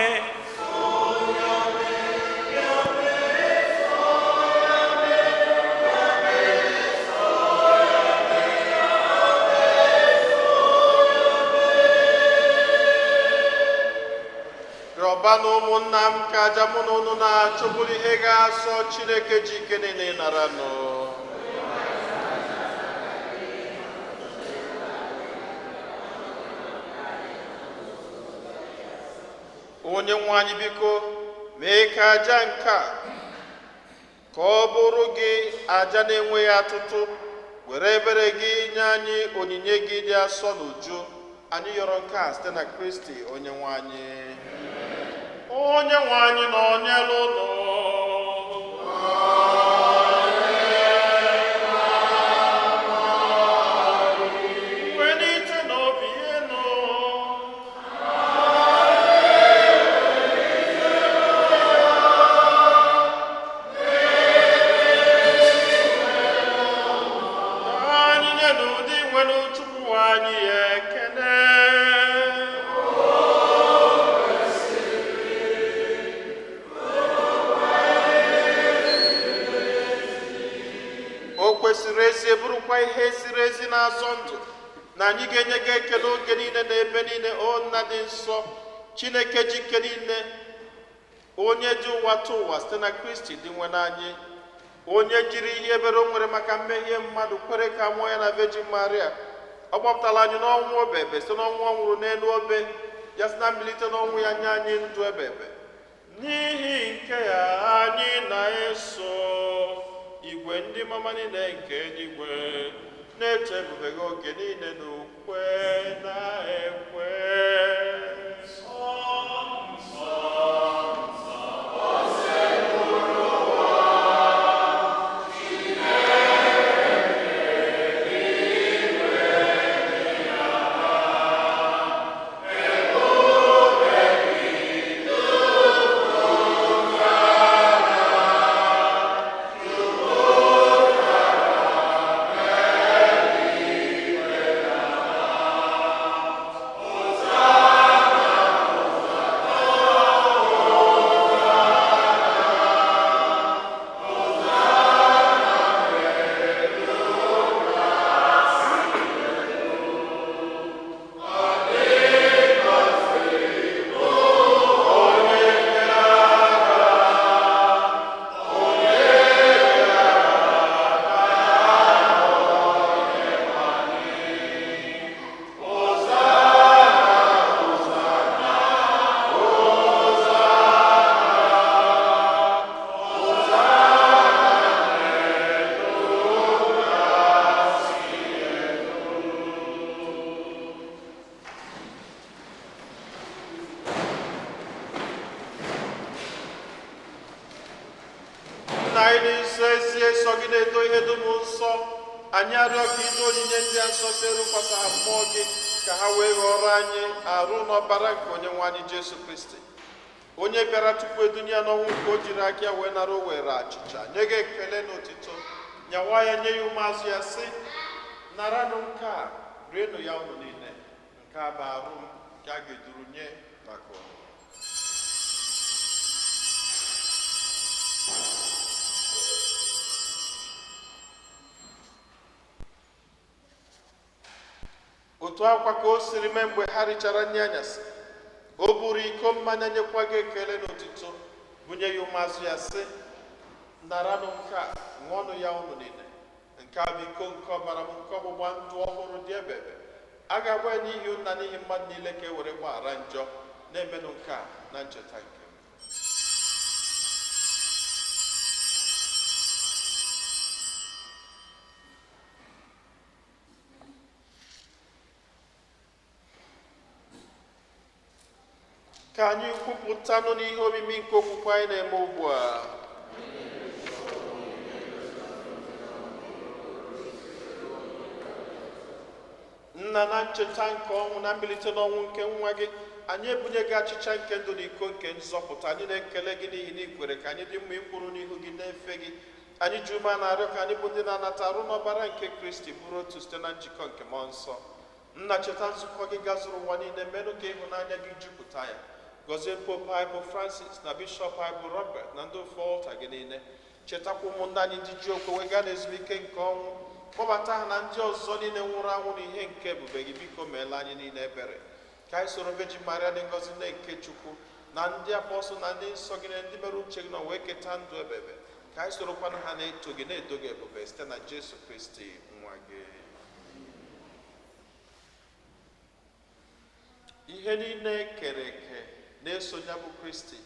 Rịọba na ụmụnna m ka aja mụ na unu na-achụ bụrụ ihe ga-asọ Chineke ji ike niile nara nụ. Onye nwe anyị, biko mee ka aja nke a ka ọ bụrụ gị aja na-enweghị atụtụ. Were ebere gị nye anyị onyinye gị dị asọ n'uju. Anyị yọrọ nke a site na Kristi onye nwe anyị. Onye nwe anyị na onyela ụlọ. Welite n'obi elu. Anyị nye n'ụdị nwere Chukwu anyị ekele. O kwesịrị ezi, bụrụkwa ihe ziri ezi na-azọ ndụ na anyị ga-enye gị ekele oge niile na ebe niile, o Nna dị nsọ, Chineke ji ike niile, onye ji ụwa tụ ụwa, site na Kristi dị nwe anyị, onye jiri ihe ebere o nwere maka mmehie mmadụ kwere ka mụọ ya na Virgin Maria. Ọ gbapụtara anyị n'ọnwụ ebebe site n'ọnwụ ọ nwụrụ n'elu obe ya, site na mbilite n'ọnwụ ya nye anyị ndụ ebebe. N'ihi nke ya, anyị na-eso igwe ndị mama niile nke eluigwe na-eche ebube gị oge niile n'ukwe na-ekwe. Anyị arịọ ka ide onyinye ndị a nsọ site rụkwasa ha mmụọ gị, ka ha wee ghọrọ anyị arụ n'ọbara nke Onye nwe anyị Jesu Kristi, onye bịara tupu edunye ya n'ọnwụ nke o jiri aka ya wee nara. O were achịcha, nye gị ekele na otito, nyawa ya, nye ya ụmụazụ ya, sị: "Naranụ nke a, rienụ ya unu niile. Nke a bụ arụ m nke a ga-eduru nye maka unu." Otu akwa ka o siri mee mgbe ha richara nri anyasị, o buru iko mmanya, nyekwa gị ekele na otito, bunye ya ụmụazụ ya, sị: "Naranụ nke a, ṅụọnụ ya unu niile. Nke a bụ iko nke ọbara m nke ọgbụgba ndụ ọhụrụ dị ebebe. A ga-agba ya n'ihi unu na n'ihi mmadụ niile ka e were gbaghara njọ. Na-emenụ nke a na ncheta nke m." Ka anyị kwupụtanụ n'ihe omimi nke okwukwe anyị na-eme ugbu a. Nna, na ncheta nke ọnwụ na mbilite n'ọnwụ nke nwa gị, anyị ebunye gị achịcha nke ndụ na iko nke nzọpụta. Anyị na-ekele gị n'ihi na ikwere ka anyị dị mma ikwuru n'ihu gị na-efe gị. Anyị ji ume na-arịọ ka anyị bụ ndị na-anata arụ n'ọbara nke Kristi bụrụ otu site na njikọ nke Mmụọ Nsọ. Nna, cheta nzukọ gị gazuru ụwa niile, menụ ka ịhụnanya gị jupụta ya. Gọzie Pope anyị bụ Francis, na Bishọp anyị bụ Robert, na ndị ofe ọlta gị niile. Chetakwa ụmụnne anyị ndị ji okwe wee gaa n'ezumike nke ọnwụ. Kpọbata ha na ndị ọzọ niile nwụrụ anwụ na ihe nke ebube gị. Biko meela anyị niile ebere, ka anyị soro Virgin Maria dị ngọzi, nne nke Chukwu, na ndị apọstụl na ndị nsọ gị na ndị mere uche gị na wee keta ndụ ebebe, ka anyị sorokwanụ ha na-eto gị, na-edo gị ebube, site na Jesu Kristi nwa gị. Ihe niile kere eke na-eso ya bụ Kristi,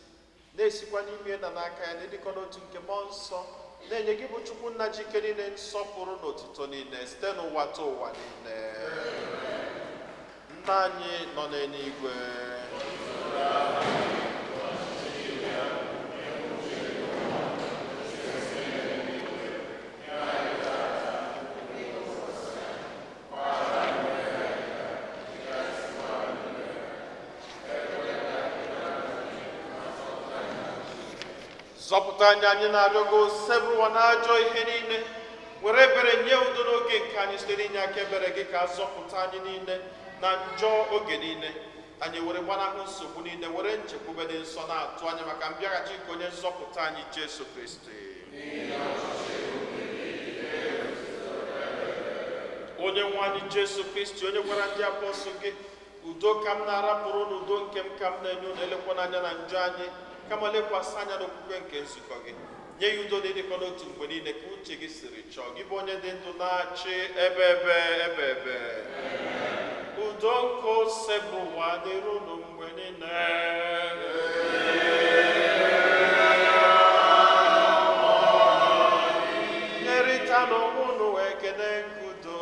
na-esikwa n'ime na n'aka ya, n'ịdịkọ n'otu nke Mmụọ Nsọ, na-enye gị bụ Chukwu Nna ji ike niile nsọpụrụ na otito niile site n'ụwa ta ụwa niile. Nna anyị nọ n'eluigwe, zọpụta anyị, anyị na-arịọ gị, Osebụrụwa, na ajọ ihe niile. Were ebere nye udo n'oge nke anyị. Site n'inye aka ebere gị, ka a zọpụta anyị niile na njọ oge niile, anyị were gbanahụ nsogbu niile, were nchekwube dị nsọ na-atụ anya maka mbịaghachi nke onye nzọpụta anyị Jesu Kristi. Onye nwe anyị Jesu Kristi, onye gwara ndị apọstụl gị, "Udo ka m na-arapụrụ na udo nke m ka m na-enye unu," elekwana anya na njọ anyị, kama lekwasị anya n'okwukwe nke nzukọ gị, nye ya udo na ịdịkọ n'otu mgbe niile ka uche gị siri chọọ. Gị bụ onye dị ndụ na-achị ebe ebe ebe ebe. Udo nke Osebụrụwa dịrị unu mgbe niile. Nyerịta n'onwe unu ekele nke udo.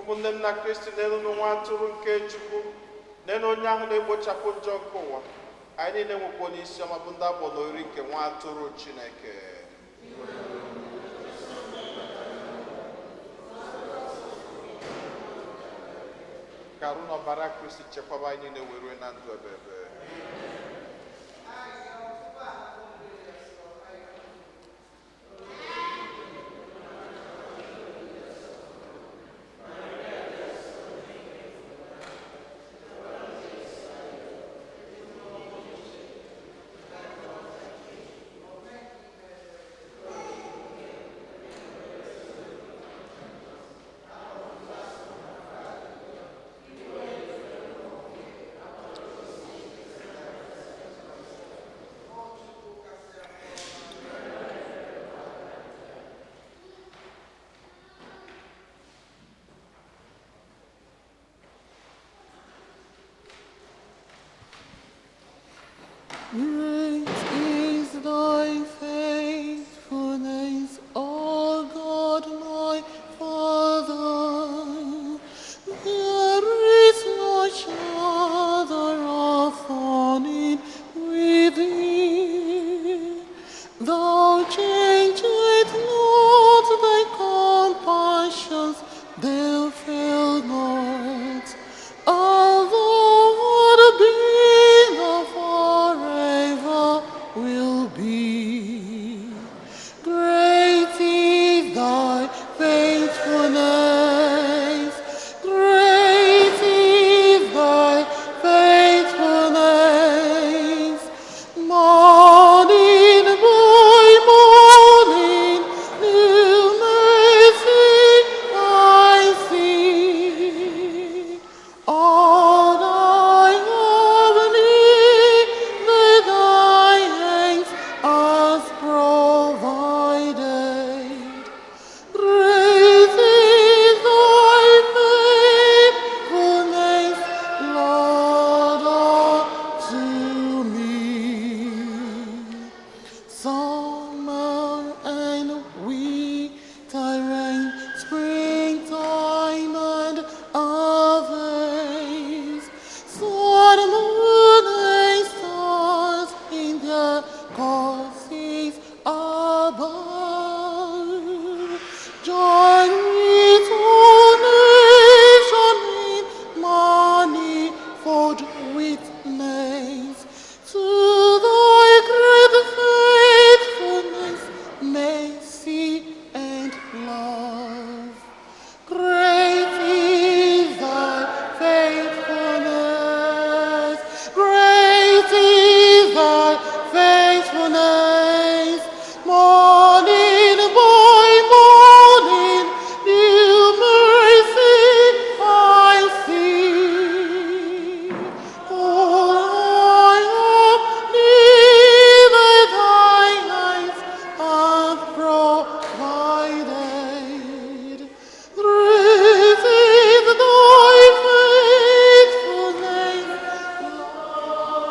Ụmụnne m na Kristi, n'elu nwa atụrụ nke Chukwu, n'elu onye ahụ na-ekpochapụ njọ nke ụwa. Anyị niile nwekwa onye isi ọma bụ ndị akpọ n'oriri nke nwa atụrụ Chineke. Ka arụ na ọbara Kristi chekwaba anyị niile wee rue na ndụ ebebe. Great is thy faithfulness, O God, my Father. There is no shadow of turning with thee. Thou changest not thy compassions, they fail not. Although what be now forever will be. Great is thy faithfulness. Great is thy faithfulness. Morning by morning, new mercy I see. All I have needed, thy hands hast provided. Great is thy faithfulness, Lord, unto me. Summer and winter and springtime and harvest, sun, moon, and stars in their courses above. Join with all nation in manifold witness to thy great faithfulness, mercy, and love. Great is thy faithfulness. Great is thy faithfulness. Morning by morning, new mercy I see. All I have needed, thy hands have provided. Great is thy faithfulness, Lord.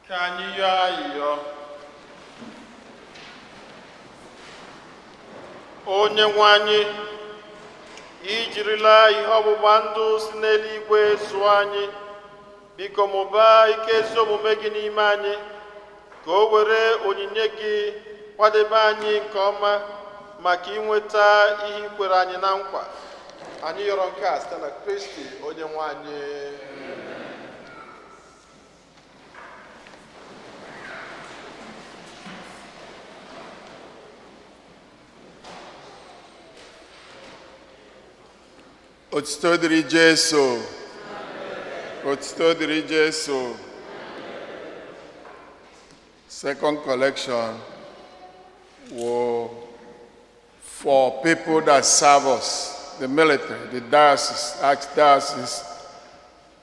Ka anyị yọọ ayịyọ. Onye nwe anyị, ijirila ihe ọgbụgba ndụ si n'eluigwe zụọ anyị. Biko mụbaa ike ezi omume gị n'ime anyị, ka o were onyinye gị kwadebe anyị nke ọma maka inweta ihe i kwere anyị na nkwa. Anyị yọrọ nke a site na Kristi onye nwe anyị. Otuto dịrị Jesu. Otuto dịrị Jesu. Second collection were for people that serve us, the military, the diocese, archdiocese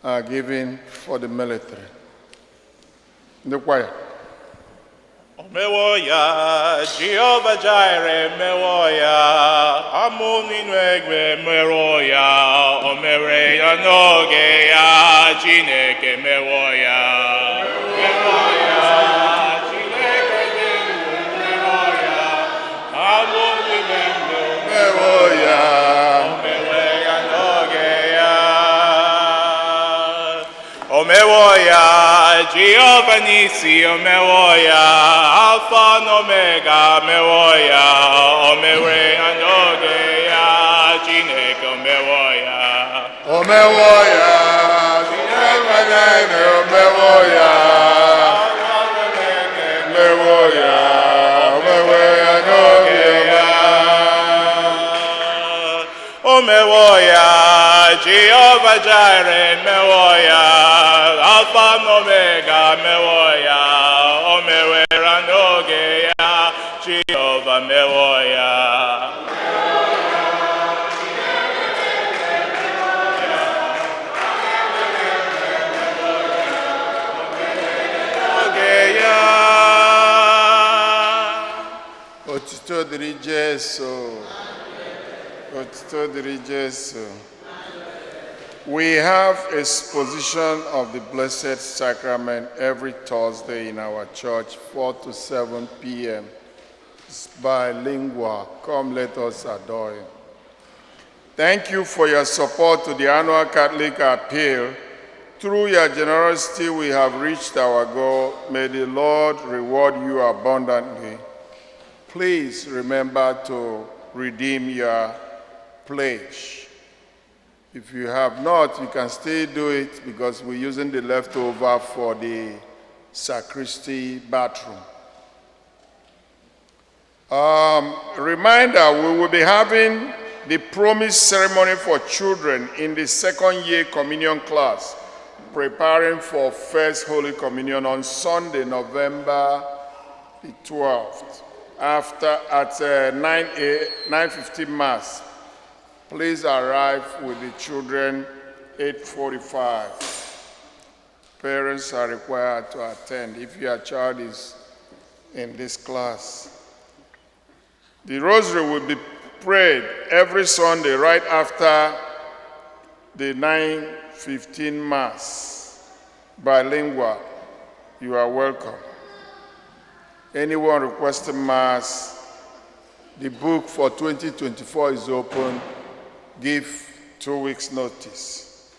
are giving for the military. Ndị kwaya. Omewo ya, Jehova Jireh mewo ya, amụ n'inu egbe mewo ya, o mere ya n'oge ya, Chineke mewo ya. Mewo ya, Chineke dị ndụ mewo ya, amụ n'ime ndụ Mewo ya. O mewe ya n'oge ya. O mewo ya, Jehova Nisi, o mewo ya, Alfa na Omega mewo ya, o mewe ya n'oge ya, Chineke o mewo ya. O mewo ya. Chineke na-eme o mewo ya. Mewo ya. O mewo ya n'oge ya. O mewo ya, Jehova Jireh mewo ya, Alfa na Omega mewo ya, o mewere n'oge ya, Jehova mewo ya. Oge ya. Otuto dịrị Jesu. Otuto dịrị Jesu. We have exposition of the Blessed Sacrament every Thursday in our church, 4 to 7 p.m. It's bilingual. Come, let us adore him. Thank you for your support to the annual Catholic Appeal. Through your generosity, we have reached our goal. May the Lord reward you abundantly. Please remember to redeem your pledge. If you have not, you can still do it because we're using the leftover for the sacristy bathroom. Reminder, we will be having the promise ceremony for children in the second year communion class, preparing for First Holy Communion on Sunday, November the 12th, after at 9:15 Mass. Please arrive with the children 8:45. Parents are required to attend if your child is in this class. The rosary will be prayed every Sunday right after the 9:15 Mass. Bilingual. You are welcome. Anyone requesting Mass, the book for 2024 is open. Give 2 weeks notice.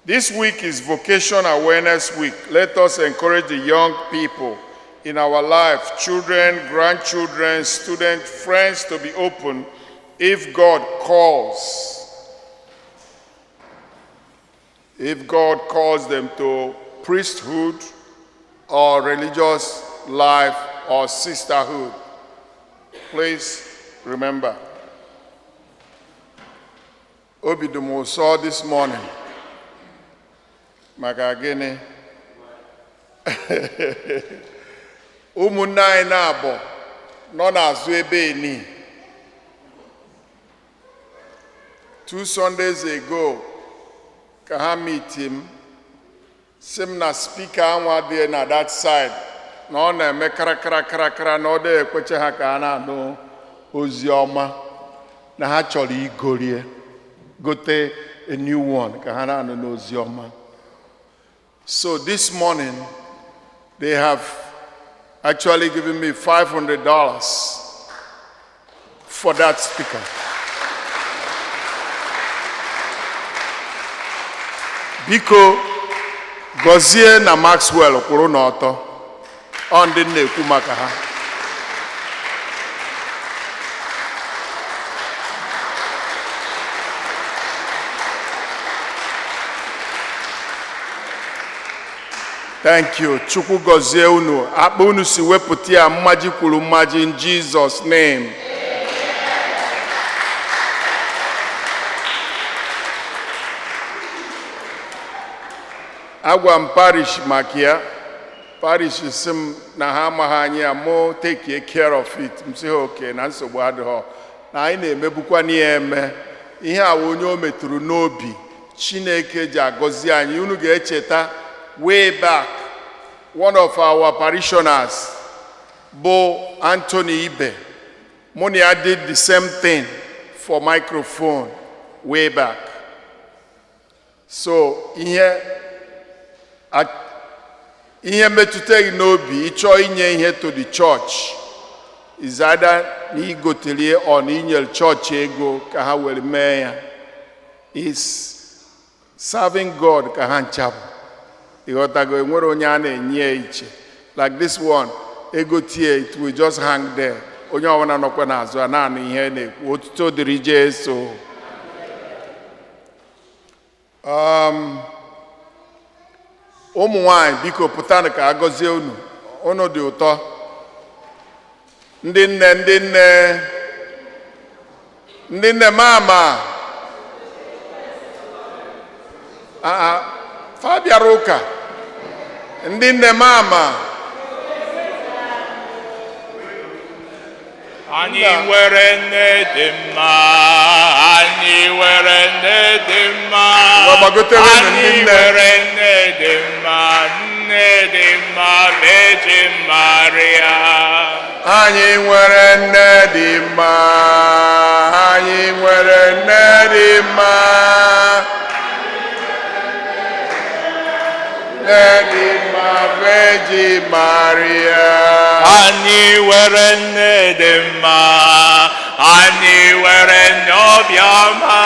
This week is Vocation Awareness Week. Let us encourage the young people in our life, children, grandchildren, students, friends, to be open if God calls. If God calls them to priesthood or religious life or sisterhood. Please remember. Obi dị m ụsọ this morning. Maka gịnị? Ụmụnne anyị na-abụ nọ n'azụ ebe eni. 2 Sundays ago, ka ha meet m, sị m na speaker anwa dị na that side na ọ na-eme karakara karakara na ọ dị ekweche ha ka ha na-anụ ozi ọma, na ha chọrọ igorie, gote a new one ka ha na-anụ n'ozi ọma. So this morning, They have actually given me $500 for that speaker. Biko, Gozie na Maxwell kwụrụ n'ọtọ. Ọ ndị m na-ekwu maka ha. Thank you. Chukwu gọzie unu. Akpa unu si wepụta ya mmaji kwuru mmaji in Jesus name. Agwa m parish maka ya. Parish si m na ha amaghị anyị ya, mụ take care of it. M sị ha oke na nsogbu adịghọ. Na anyị na-emebukwa ya eme. Ihe a wụ onye o metụrụ n'obi Chineke ji agọzi anyị. Unu ga-echeta way back, one of our parishioners bụ Anthony Ibe. Mụ na ya did the same thing for microphone way back. So ihe metụta gị n'obi ịchọọ inye ihe to the church is either na igoterie or na inyere chọọchị ego ka ha were mee ya, is serving God ka ha ncha bụ. Ịghọtago? Enwere onye a na-enye ya iche. Like this one, ego tie, it will just hang there. Onye ọbụla nọkwa n'azụ a naanị ihe na-ekwu, otuto dịrị Jesu. Ụmụ nwanyị, biko pụtanụ ka a gọzie unu. Unu dị ụtọ. Ndị nne, ndị nne, ndị nne, mama aa fa bịara ụka. Ndị nne, mama. Anyị nwere nne dị mma, anyị nwere nne dị mma. Ngwa, gbagotewenụ ndị Anyị nne. nwere nne dị mma, nne dị mma, Virgin Maria. Anyị nwere nne dị mma, anyị nwere nne dị mma, nne dị mma, Virgin Maria. Anyị nwere nne dị mma, anyị nwere nne obiọma,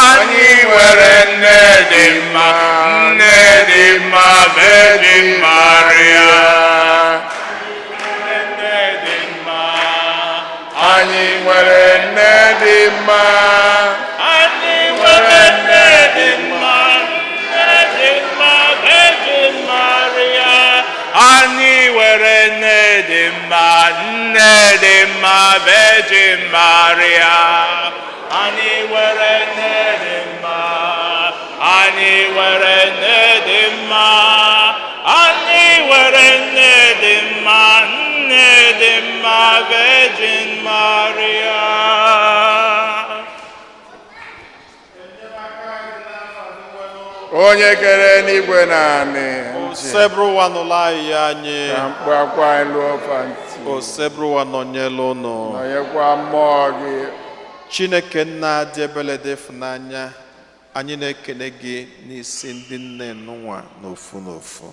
anyị nwere nne dị mma, nne dị mma, Virgin Maria. Nne dị mma, Anyị nwere nne dị mma. Anyị nwere nne dị mma, nne dị mma, Virgin Maria. Anyị nwere nne dị mma, nne dị mma, Virgin Maria. Anyị nwere nne dị mma, anyị nwere nne dị mma, anyị nwere nne dị mma, nne dị mma, Virgin Maria. Onye kere n'igwe na anị. Osebụrụwa nụlụ anyị anyị. Ka mkpu akwa anyị lụọ fa ntị. Osebụrụwa nọnyelu ụnụ. Nọnyekwa mmụọ gị. Chineke nna dị ebele dị ịfụnanya, anyị na-ekene gị n'isi ndị nne nụnwa n'ofu n'ofu.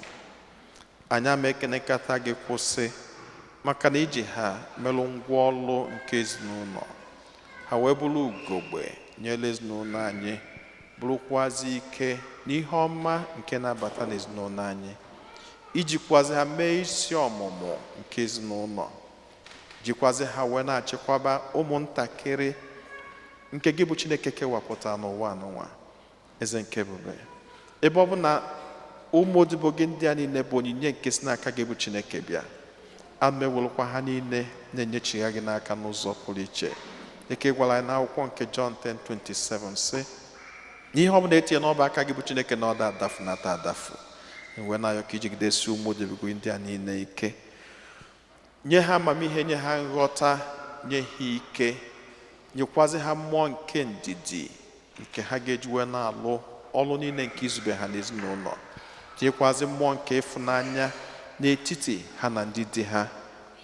Anyị ama ekenekata gị kwụsị, maka na iji ha melụ ngwa ọlụ nke ezinụlọ ha, wee bụrụ ugogbe nyere ezinụlọ anyị, bụrụkwazi ike na ihe ọma nke na-abata n'ezinụlọ anyị, ijikwazi ha mee isi ọmụmụ nke ezinụlọ, jikwazi ha wee na-achịkwaba ụmụntakịrị nke gị bụ Chineke kewapụtara n'ụwa n'ụwa. Eze nke ebube, ebe ọ bụ na ụmụ odibo gị ndị a niile bụ onyinye nke si n'aka gị bụ Chineke bịa, amewelụkwa ha niile na-enyechigha gị n'aka n'ụzọ pụrụ iche, dịka ị gwara anyị n'akwụkwọ nke John 10:27 sị na ihe ọbụla etinye n'ọba aka gị bụ Chineke na ọ da adafu nata adafu. Wee na-ayọ ka ijigidesi ụmụ odibo gị ndị a niile ike, nye ha amamihe, nye ha nghọta, nye ha ike, nyekwazi ha mmụọ nke ndidi nke ha ga-eji wee na-alụ ọlụ niile nke izube ha n'ezinụlọ, tinyekwazi mmụọ nke ịfụnanya n'etiti ha na ndị di ha.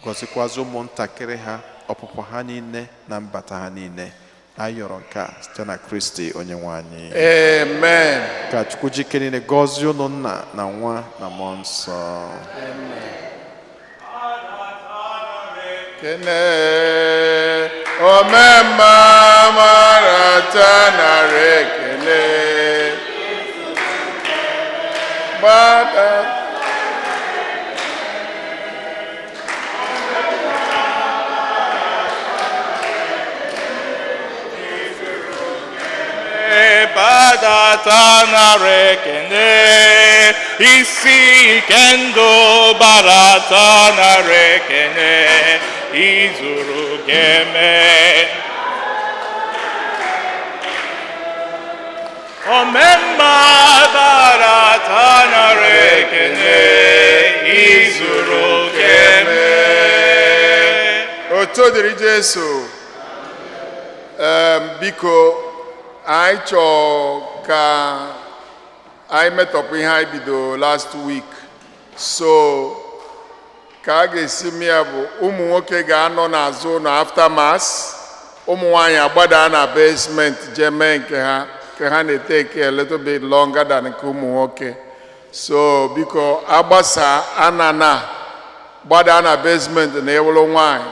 Gọzikwazi ụmụntakịrị ha, ọpụpụ ha niile na mbata ha niile. Anyị yọrọ nke a site na Kristi onye nwe anyị. Amen. Ka Chukwu jike niile gọzie unu, Nna na Nwa na Mmụọ Nsọ. Kene omemma marata nara ekele gbada. Gbadata nara ekele, isi ike ndụ, gbadata nara ekele, izuru ga-eme. Omemma, gbadata nara ekele, izuru ga-eme. Otu dịrị Jesu. Biko, anyị chọọ ka anyị metọpụ ihe anyị bido last week, so ka a ga-esi mee ya bụ ụmụ nwoke ga-anọ n'azụ ụlọ after mass, ụmụ nwaanyị agbada na basement jee mee nke ha, nke ha na-eteke a little bit longer than nke ụmụ nwoke. So biko, agbasa anana gbada na basement na ewuru nwaanyị,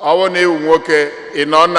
ọ bụrụ na iwu nwoke ị nọ na